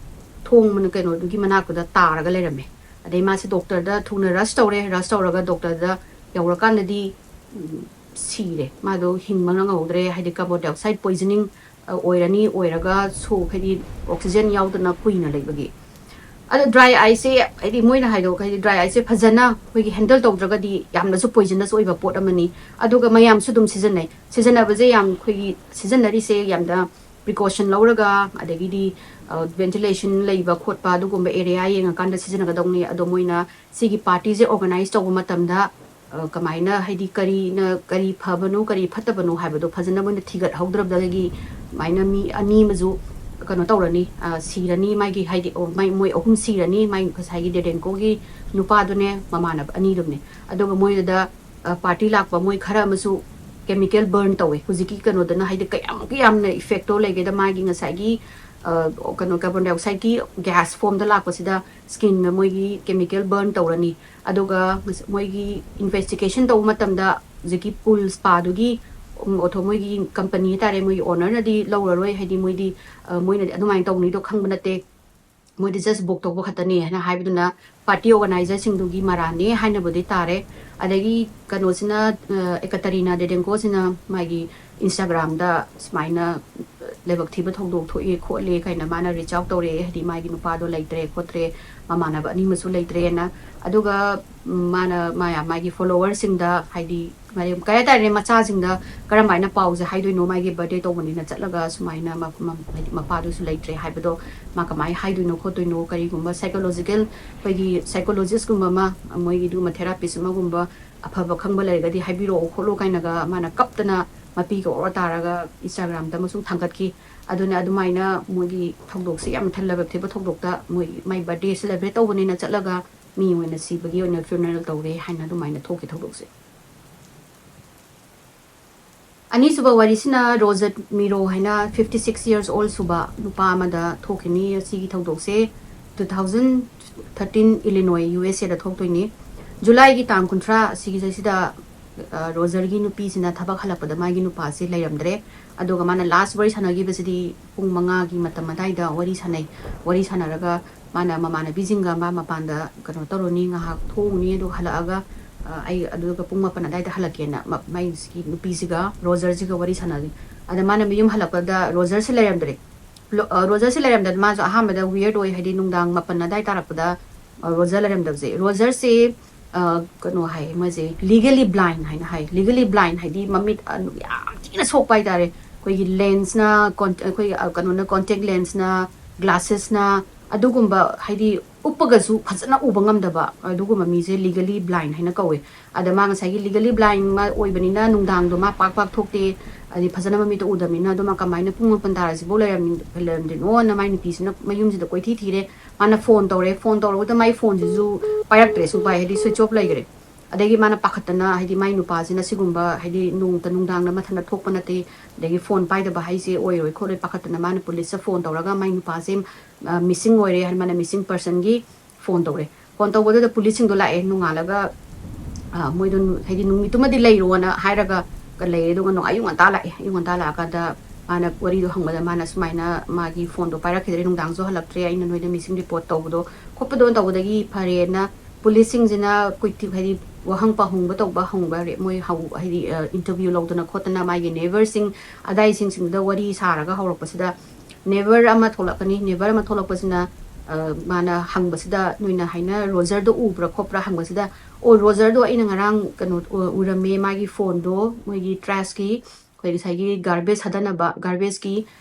ꯊꯣꯡ ꯃꯅ- ꯀꯩꯅꯣꯗꯨꯒꯤ ꯃꯅꯥꯛꯇꯨꯗ ꯇꯥꯔꯒ ꯂꯩꯔꯝꯃꯦ꯫ ꯑꯗꯩ ꯃꯥꯁꯦ ꯗꯣꯛꯇꯔꯗ ꯊꯨꯅ ꯔꯁ ꯇꯧꯔꯦ, ꯔꯁ ꯇꯧꯔꯒ ꯗꯣꯛꯇꯔꯗ ꯌꯧꯔꯀꯥꯟꯗꯗꯤ, ꯎꯝ, ꯁꯤꯔꯦ꯫ ꯃꯥꯗꯣ ꯍꯤꯡꯕ ꯉꯝꯍꯧꯗ꯭ꯔꯦ, ꯍꯥꯏꯗꯤ ꯀꯥꯔꯕꯣꯟ ꯗꯥꯏꯑꯣꯛꯁꯥꯏꯗ ꯄꯣꯏꯖꯅꯤꯡ ꯑꯣꯏꯔꯅꯤ, ꯑꯣꯏꯔꯒ ꯁꯣꯛ, ꯍꯥꯏꯗꯤ ꯑꯣꯛꯁꯤꯖꯦꯟ ꯌꯥꯎꯗꯅ ꯀꯨꯏꯅ ꯂꯩꯕꯒꯤ꯫ ꯑꯗꯣ ꯗ꯭ꯔꯥꯏ ꯑꯥꯏꯁꯁꯦ, ꯍꯥꯏꯗꯤ ꯃꯣꯏꯅ ꯍꯥꯏꯗꯣ, ꯍꯥꯏꯗꯤ ꯗ꯭ꯔꯥꯏ ꯑꯥꯏꯁꯁꯦ ꯐꯖꯅ ꯑꯩꯈꯣꯏꯒꯤ ꯍꯦꯟꯗꯜ ꯇꯧꯗ꯭ꯔꯒꯗꯤ ꯌꯥꯝꯅꯁꯨ ꯄꯣꯏꯖꯅꯁ ꯑꯣꯏꯕ ꯄꯣꯠ ꯑꯃꯅꯤ꯫ ꯑꯗꯨꯒ ꯃꯌꯥꯝꯁꯨ ꯑꯗꯨꯝ ꯁꯤꯖꯤꯟꯅꯩ꯫ ꯁꯤꯖꯤꯟꯅꯕꯁꯦ ꯌꯥꯝ ꯑꯩꯈꯣꯏꯒꯤ ꯁꯤꯖꯤꯟꯅꯔꯤꯁꯦ ꯌꯥꯝꯅ ꯄ꯭ꯔꯤꯀꯣꯁꯟ ꯂꯧꯔꯒ, ꯑꯗꯒꯤꯗꯤ ꯚꯦꯟꯇꯤꯂꯦꯁꯟ ꯂꯩꯕ ꯈꯣꯠꯄ ꯑꯗꯨꯒꯨꯝꯕ ꯑꯦꯔꯤꯌꯥ ꯌꯦꯡꯉꯀꯥꯟꯗ ꯁꯤꯖꯤꯟꯅꯒꯗꯧꯅꯤ꯫ ꯑꯗꯣ ꯃꯣꯏꯅ ꯁꯤꯒꯤ ꯄꯥꯔꯇꯤꯁꯦ ꯑꯣꯔꯒꯅꯥꯏꯖ ꯇꯧꯕ ꯃꯇꯝꯗ, ꯑ, ꯀꯃꯥꯏꯅ, ꯍꯥꯏꯗꯤ ꯀꯔꯤꯅ, ꯀꯔꯤ ꯐꯕꯅꯣ, ꯀꯔꯤ ꯐꯠꯇꯕꯅꯣ ꯍꯥꯏꯕꯗꯣ ꯐꯖꯅ ꯃꯣꯏꯅ ꯊꯤꯒꯠꯍꯧꯗ꯭ꯔꯕꯗꯒꯤ ꯑꯗꯨꯃꯥꯏꯅ ꯃꯤ ꯑꯅꯤ ꯑꯃꯁꯨ ꯀꯩꯅꯣ ꯇꯧꯔꯅꯤ, ꯑ, ꯁꯤꯔꯅꯤ꯫ ꯃꯥꯒꯤ, ꯍꯥꯏꯗꯤ, ꯑꯣ, ꯃꯥꯏ, ꯃꯣꯏ ꯑꯍꯨꯝ ꯁꯤꯔꯅꯤ, ꯃꯥꯏ ꯉꯁꯥꯏꯒꯤ ꯗꯦꯗꯦꯟꯀꯣꯒꯤ ꯅꯨꯄꯥꯗꯨꯅꯦ, ꯃꯃꯥꯟꯅꯕ ꯑꯅꯤꯗꯨꯅꯦ꯫ ꯑꯗꯨꯒ ꯃꯣꯏꯗꯨꯗ, ꯑ, ꯄꯥꯔꯇꯤ ꯂꯥꯛꯄ ꯃꯣꯏ ꯈꯔ ꯑꯃꯁꯨ ꯀꯦꯃꯤꯀꯦꯜ ꯕꯔꯟ ꯇꯧꯋꯦ꯫ ꯍꯧꯖꯤꯛꯀꯤ ꯀꯩꯅꯣꯗꯨꯅ, ꯍꯥꯏꯗꯤ ꯀꯌꯥꯃꯨꯛꯀꯤ ꯌꯥꯝꯅ ꯏꯐꯦꯛꯇꯣ ꯂꯩꯒꯦꯗ, ꯃꯥꯒꯤ ꯉꯁꯥꯏꯒꯤ, ꯑ, ꯀꯩꯅꯣ, ꯀꯥꯔꯕꯣꯟ ꯗꯥꯏꯑꯣꯛꯁꯥꯏꯗꯀꯤ ꯒ꯭ꯌꯥꯁ ꯐꯣꯝꯗ ꯂꯥꯛꯄꯁꯤꯗ ꯁ꯭ꯀꯤꯟꯗ ꯃꯣꯏꯒꯤ ꯀꯦꯃꯤꯀꯦꯜ ꯕꯔꯟ ꯇꯧꯔꯅꯤ꯫ ꯑꯗꯨꯒ ꯃꯣꯏꯒꯤ ꯏꯟꯚꯦꯁꯇꯤꯒꯦꯁꯟ ꯇꯧꯕ ꯃꯇꯝꯗ ꯍꯧꯖꯤꯛꯀꯤ ꯄꯨꯜ ꯁ꯭ꯄꯥꯗꯨꯒꯤ, ꯎꯝ, ꯑꯣꯊꯣ-, ꯃꯣꯏꯒꯤ ꯀꯝꯄꯅꯤ ꯍꯥꯏꯇꯥꯔꯦ, ꯃꯣꯏꯒꯤ ꯑꯣꯅꯔꯅꯗꯤ ꯂꯧꯔꯔꯣꯏ, ꯍꯥꯏꯗꯤ ꯃꯣꯏꯗꯤ, ꯑ, ꯃꯣꯏꯅꯗꯤ ꯑꯗꯨꯃꯥꯏꯅ ꯇꯧꯅꯤꯗꯣ ꯈꯪꯕ ꯅꯠꯇꯦ꯫ ꯃꯣꯏꯗꯤ ꯖꯁ ꯕꯨꯛ ꯇꯧꯕ ꯈꯛꯇꯅꯦ ꯍꯥꯏꯅ ꯍꯥꯏꯕꯗꯨꯅ ꯄꯥꯔꯇꯤ ꯑꯣꯔꯒꯅꯥꯏꯖꯔꯁꯤꯡꯗꯨꯒꯤ ꯃꯔꯥꯟꯅꯦ ꯍꯥꯏꯅꯕꯨꯗꯤ ꯇꯥꯔꯦ꯫ ꯑꯗꯒꯤ ꯀꯩꯅꯣꯁꯤꯅ, ꯑ, ꯑꯦꯀꯥꯇꯔꯤꯅꯥ ꯗꯦꯗꯦꯟꯀꯣꯁꯤꯅ ꯃꯥꯒꯤ ꯏꯟꯁꯇꯥꯒ꯭ꯔꯥꯝꯗ ꯁꯨꯃꯥꯏꯅ ꯂꯥꯏꯕꯛ ꯊꯤꯕ ꯊꯧꯗꯣꯛ ꯊꯣꯛꯑꯦ ꯈꯣꯠꯂꯦ ꯀꯥꯏꯅ ꯃꯥꯅ ꯔꯤꯆ ꯑꯥꯎꯠ ꯇꯧꯔꯛꯑꯦ, ꯍꯥꯏꯗꯤ ꯃꯥꯒꯤ ꯅꯨꯄꯥꯗꯣ ꯂꯩꯇ꯭ꯔꯦ ꯈꯣꯠꯇ꯭ꯔꯦ, ꯃꯃꯥꯟꯅꯕ ꯑꯅꯤ ꯑꯃꯁꯨ ꯂꯩꯇ꯭ꯔꯦꯅ꯫ ꯑꯗꯨꯒ, ꯎꯝ, ꯃꯥꯅ, ꯃꯥ-, ꯃꯥꯒꯤ ꯐꯣꯂꯣꯋꯔꯁꯤꯡꯗ, ꯍꯥꯏꯗꯤ ꯃꯔꯦꯝ-, ꯀꯩ ꯍꯥꯏꯇꯥꯔꯦꯅꯦ, ꯃꯆꯥꯁꯤꯡꯗ ꯀꯔꯝꯍꯥꯏꯅ ꯄꯥꯎꯁꯦ ꯍꯥꯏꯗꯣꯏꯅꯣ, ꯃꯥꯒꯤ ꯕꯥꯔꯗꯦ ꯇꯧꯕꯅꯤꯅ ꯆꯠꯂꯒ ꯁꯨꯃꯥꯏꯅ ꯃ-, ꯃ-, ꯍꯥꯏꯗꯤ ꯃꯄꯥꯗꯨꯁꯨ ꯂꯩꯇ꯭ꯔꯦ ꯍꯥꯏꯕꯗꯣ ꯃꯥ ꯀꯃꯥꯏꯅ ꯍꯥꯏꯗꯣꯏꯅꯣ ꯈꯣꯠꯇꯣꯏꯅꯣ, ꯀꯔꯤꯒꯨꯝꯕ ꯁꯥꯏꯀꯣꯂꯣꯖꯤꯀꯦꯜ, ꯑꯩꯈꯣꯏꯒꯤ ꯁꯥꯏꯀꯣꯂꯣꯖꯤꯁꯀꯨꯝꯕ ꯑꯃ, ꯃꯣꯏꯒꯤ ꯑꯗꯨꯒꯨꯝꯕ ꯊꯦꯔꯥꯄꯤꯁ ꯑꯃꯒꯨꯝꯕ ꯑꯐꯕ ꯈꯪꯕ ꯂꯩꯔꯒꯗꯤ ꯍꯥꯏꯕꯤꯔꯛꯑꯣ ꯈꯣꯠꯂꯣ ꯀꯥꯏꯅꯒ ꯃꯥꯅ ꯀꯞꯇꯅ ꯃꯄꯤꯒ ꯑꯣꯔ ꯇꯥꯔꯒ Instagram-ꯗ ꯑꯃꯁꯨꯡ ꯊꯥꯡꯒꯠꯈꯤ꯫ ꯑꯗꯨꯅ ꯑꯗꯨꯃꯥꯏꯅ ꯃꯣꯏꯒꯤ ꯊꯧꯗꯣꯛꯁꯦ ꯌꯥꯝ ꯊꯜꯂꯕ ꯊꯤꯕ ꯊꯧꯗꯣꯛꯇ ꯃꯣꯏ ꯃꯥꯏ birthday celebrate ꯇꯧꯕꯅꯦꯅ ꯆꯠꯂꯒ ꯃꯤ ꯑꯣꯏꯅ ꯁꯤꯕꯒꯤ ꯑꯣꯏꯅ funeral ꯇꯧꯔꯦ ꯍꯥꯏꯅ ꯑꯗꯨꯃꯥꯏꯅ ꯊꯣꯛꯈꯤ ꯊꯧꯗꯣꯛꯁꯦ꯫ ꯑꯅꯤꯁꯨꯕ ꯋꯥꯔꯤꯁꯤꯅ ꯔꯣꯖꯔ ꯃꯤꯔꯣ ꯍꯥꯏꯅ fifty six years old ꯁꯨꯕ ꯅꯨꯄꯥ ꯑꯃꯗ ꯊꯣꯛꯈꯤꯅꯤ꯫ ꯑꯁꯤꯒꯤ ꯊꯧꯗꯣꯛꯁꯦ two thousand thirteen Illinois, U S A-ꯗ ꯊꯣꯛꯇꯣꯏꯅꯤ꯫ ꯖꯨꯂꯥꯏꯒꯤ ꯇꯥꯡ ꯀꯨꯟꯊ꯭ꯔꯥ ꯑꯁꯤꯒꯤꯁꯤꯗ, ꯑ, ꯔꯣꯖꯔꯒꯤ ꯅꯨꯄꯤꯁꯤꯅ ꯊꯕꯛ ꯍꯜꯂꯛꯄꯗ ꯃꯥꯒꯤ ꯅꯨꯄꯥꯁꯤ ꯂꯩꯔꯝꯗ꯭ꯔꯦ꯫ ꯑꯗꯨꯒ ꯃꯥꯅ last ꯋꯥꯔꯤ ꯁꯥꯟꯅꯈꯤꯕꯁꯤꯗꯤ ꯄꯨꯡ ꯃꯉꯥꯒꯤ ꯃꯇꯝ ꯑꯗꯥꯏꯗ ꯋꯥꯔꯤ ꯁꯥꯟꯅꯩ꯫ ꯋꯥꯔꯤ ꯁꯥꯟꯅꯔꯒ ꯃꯥꯅ ꯃꯃꯥꯟꯅꯕꯤꯁꯤꯡꯒ ꯃꯥ ꯃꯄꯥꯟꯗ ꯀꯩꯅꯣ ꯇꯧꯔꯨꯅꯤ, ꯉꯥꯏꯍꯥꯛ ꯊꯣꯛꯎꯅꯤ, ꯑꯗꯨꯒ ꯍꯜꯂꯛꯑꯒ, ꯑ, ꯑꯩ ꯑꯗꯨꯒ ꯄꯨꯡ ꯃꯥꯄꯟ ꯑꯗꯥꯏꯗ ꯍꯜꯂꯛꯀꯦꯅ ꯃ-, ꯃꯥꯏꯁꯤꯒꯤ ꯅꯨꯄꯤꯁꯤꯒ ꯔꯣꯖꯔꯁꯤꯒ ꯋꯥꯔꯤ ꯁꯥꯟꯅꯔꯤ꯫ ꯑꯗ ꯃꯥꯅ ꯃꯌꯨꯝ ꯍꯜꯂꯛꯄꯗ ꯔꯣꯖꯔꯁꯤ ꯂꯩꯔꯝꯗ꯭ꯔꯦ꯫ ꯂꯣ-, ꯑ, ꯔꯣꯖꯔꯁꯤ ꯂꯩꯔꯝꯗꯕ ꯃꯥꯁꯨ ꯑꯍꯥꯟꯕꯗ weird ꯑꯣꯏ, ꯍꯥꯏꯗꯤ ꯅꯨꯡꯗꯥꯡ ꯃꯥꯄꯟ ꯑꯗꯥꯏ ꯇꯥꯔꯛꯄꯗ, ꯑ, ꯔꯣꯖꯔ ꯂꯩꯔꯝꯗꯕꯁꯦ꯫ ꯔꯣꯖꯔꯁꯦ, ꯑ, ꯀꯩꯅꯣ ꯍꯥꯏ, ꯃꯣꯏꯁꯦ legally blind ꯍꯥꯏꯅ ꯍꯥꯏ꯫ Legally blind ꯍꯥꯏꯗꯤ ꯃꯃꯤꯠ, ꯑ, ꯌꯥꯝ ꯊꯤꯅ ꯁꯣꯛꯄ ꯍꯥꯏꯇꯥꯔꯦ꯫ ꯑꯩꯈꯣꯏꯒꯤ lens-ꯅ, ꯀꯣꯟ-, ꯑꯩꯈꯣꯏꯒꯤ, ꯑ, ꯀꯩꯅꯣꯅ, contact lens-ꯅ, glasses-ꯅ, ꯑꯗꯨꯒꯨꯝꯕ ꯍꯥꯏꯗꯤ ꯎꯞꯄꯒꯁꯨ ꯐꯖꯅ ꯎꯕ ꯉꯝꯗꯕ ꯑꯗꯨꯒꯨꯝꯕ ꯃꯤꯁꯦ legally blind ꯍꯥꯏꯅ ꯀꯧꯋꯦ꯫ ꯑꯗ ꯃꯥ ꯉꯁꯥꯏꯒꯤ legally blind ꯑꯃ ꯑꯣꯏꯕꯅꯤꯅ ꯅꯨꯡꯗꯥꯡꯗꯣ ꯃꯥ ꯄꯥꯛ ꯄꯥꯛ ꯊꯣꯛꯇꯦ, ꯍꯥꯏꯗꯤ ꯐꯖꯅ ꯃꯃꯤꯠꯇꯣ ꯎꯗꯕꯅꯤꯅ꯫ ꯑꯗꯣ ꯃꯥ ꯀꯃꯥꯏꯅ ꯄꯨꯡ ꯃꯥꯄꯟ ꯇꯥꯔꯁꯤꯐꯥꯎ ꯂꯩꯔꯝ-, ꯂꯩꯔꯝꯗ꯭ꯔꯤꯅꯣꯅ ꯃꯥꯏ ꯅꯨꯄꯤꯁꯤꯅ ꯃꯌꯨꯝꯁꯤꯗ ꯀꯣꯏꯊꯤ ꯊꯤꯔꯦ꯫ ꯃꯥꯅ phone ꯇꯧꯔꯦ, phone ꯇꯧꯔꯕꯗ ꯃꯥꯏ phone-ꯁꯤꯁꯨ ꯄꯥꯏꯔꯛꯇ꯭ꯔꯦ, ꯁꯨꯛꯄꯥꯏ, ꯍꯥꯏꯗꯤ switch off ꯂꯩꯈ꯭ꯔꯦ꯫ ꯑꯗꯒꯤ ꯃꯥꯅ ꯄꯥꯈꯠꯇꯅ, ꯍꯥꯏꯗꯤ ꯃꯥꯏ ꯅꯨꯄꯥꯁꯤꯅ ꯁꯤꯒꯨꯝꯕ, ꯍꯥꯏꯗꯤ ꯅꯣꯡꯇ ꯅꯨꯡꯗꯥꯡꯗ ꯃꯊꯟꯇ ꯊꯣꯛꯄ ꯅꯠꯇꯦ, ꯑꯗꯒꯤ phone ꯄꯥꯏꯗꯕ ꯍꯥꯏꯁꯦ ꯑꯣꯏꯔꯣꯏ ꯈꯣꯠꯂꯣꯏ ꯄꯥꯈꯠꯇꯅ ꯃꯥꯅ police-ꯇ phone ꯇꯧꯔꯒ ꯃꯥꯏ ꯅꯨꯄꯥꯁꯦ, ꯑ, missing ꯑꯣꯏꯔꯦ ꯍꯥꯏꯅ ꯃꯥꯅ missing person-ꯒꯤ phone ꯇꯧꯔꯦ꯫ Phone ꯇꯧꯕꯗꯨꯗ police-ꯁꯤꯡꯗꯣ ꯂꯥꯛꯑꯦ ꯅꯣꯡꯉꯥꯜꯂꯒ, ꯑ, ꯃꯣꯏꯗꯣ ꯅꯨ-, ꯍꯥꯏꯗꯤ ꯅꯨꯃꯤꯠꯇꯨꯃꯗꯤ ꯂꯩꯔꯣꯅ ꯍꯥꯏꯔꯒ ꯂꯩꯔꯦ꯫ ꯑꯗꯨꯒ ꯅꯣꯡ-, ꯑꯌꯨꯛ ꯉꯟꯇꯥ ꯂꯥꯛꯑꯦ꯫ ꯑꯌꯨꯛ ꯉꯟꯇꯥ ꯂꯥꯛꯑꯀꯥꯟꯗ ꯃꯥꯅ ꯋꯥꯔꯤꯗꯣ ꯍꯪꯕꯗ ꯃꯥꯅ ꯁꯨꯃꯥꯏꯅ ꯃꯥꯒꯤ phone-ꯗꯣ ꯄꯥꯏꯔꯛꯈꯤꯗ꯭ꯔꯦ, ꯅꯨꯡꯗꯥꯡꯁꯨ ꯍꯜꯂꯛꯇ꯭ꯔꯦ, ꯑꯩꯅ ꯅꯣꯏꯗ missing report ꯇꯧꯕꯗꯣ ꯈꯣꯠꯄꯗꯣ ꯇꯧꯕꯗꯒꯤ ꯐꯔꯦꯅ police-ꯁꯤꯡꯁꯤꯅ ꯀꯨꯏꯊꯤ-, ꯍꯥꯏꯗꯤ ꯋꯥꯍꯪ ꯄꯥꯎꯍꯪꯕ ꯇꯧꯕ ꯍꯪꯕ ꯔꯦ-, ꯃꯣꯏ ꯍꯧ-, ꯍꯥꯏꯗꯤ, ꯑ, interview ꯂꯧꯗꯅ ꯈꯣꯠꯇꯅ ꯃꯥꯒꯤ neighbour-ꯁꯤꯡ ꯑꯗꯥꯏꯁꯤꯡꯁꯤꯡꯗꯨꯗ ꯋꯥꯔꯤ ꯁꯥꯔꯒ ꯍꯧꯔꯛꯄꯁꯤꯗ neighbour ꯑꯃ ꯊꯣꯛꯂꯛꯀꯅꯤ꯫ Neighbour ꯑꯃ ꯊꯣꯛꯂꯛꯄꯁꯤꯅ, ꯑ, ꯃꯥꯅ ꯍꯪꯕꯁꯤꯗ, "ꯅꯣꯏꯅ ꯍꯥꯏꯅ ꯔꯣꯖꯔꯗꯣ ꯎꯕ꯭ꯔꯥ ꯈꯣꯠꯄ꯭ꯔꯥ?" ꯍꯪꯕꯁꯤꯗ, "ꯑꯣ, ꯔꯣꯖꯔꯗꯣ ꯑꯩꯅ ꯉꯔꯥꯡ ꯀꯩꯅꯣ ꯎ-, ꯎꯔꯝꯃꯦ, ꯃꯥꯒꯤ phone-ꯗꯣ ꯃꯣꯏꯒꯤ trash-ꯀꯤ, ꯑꯩꯈꯣꯏ ꯉꯁꯥꯏꯒꯤ garbage ꯊꯥꯗꯅꯕ garbage-ꯀꯤ,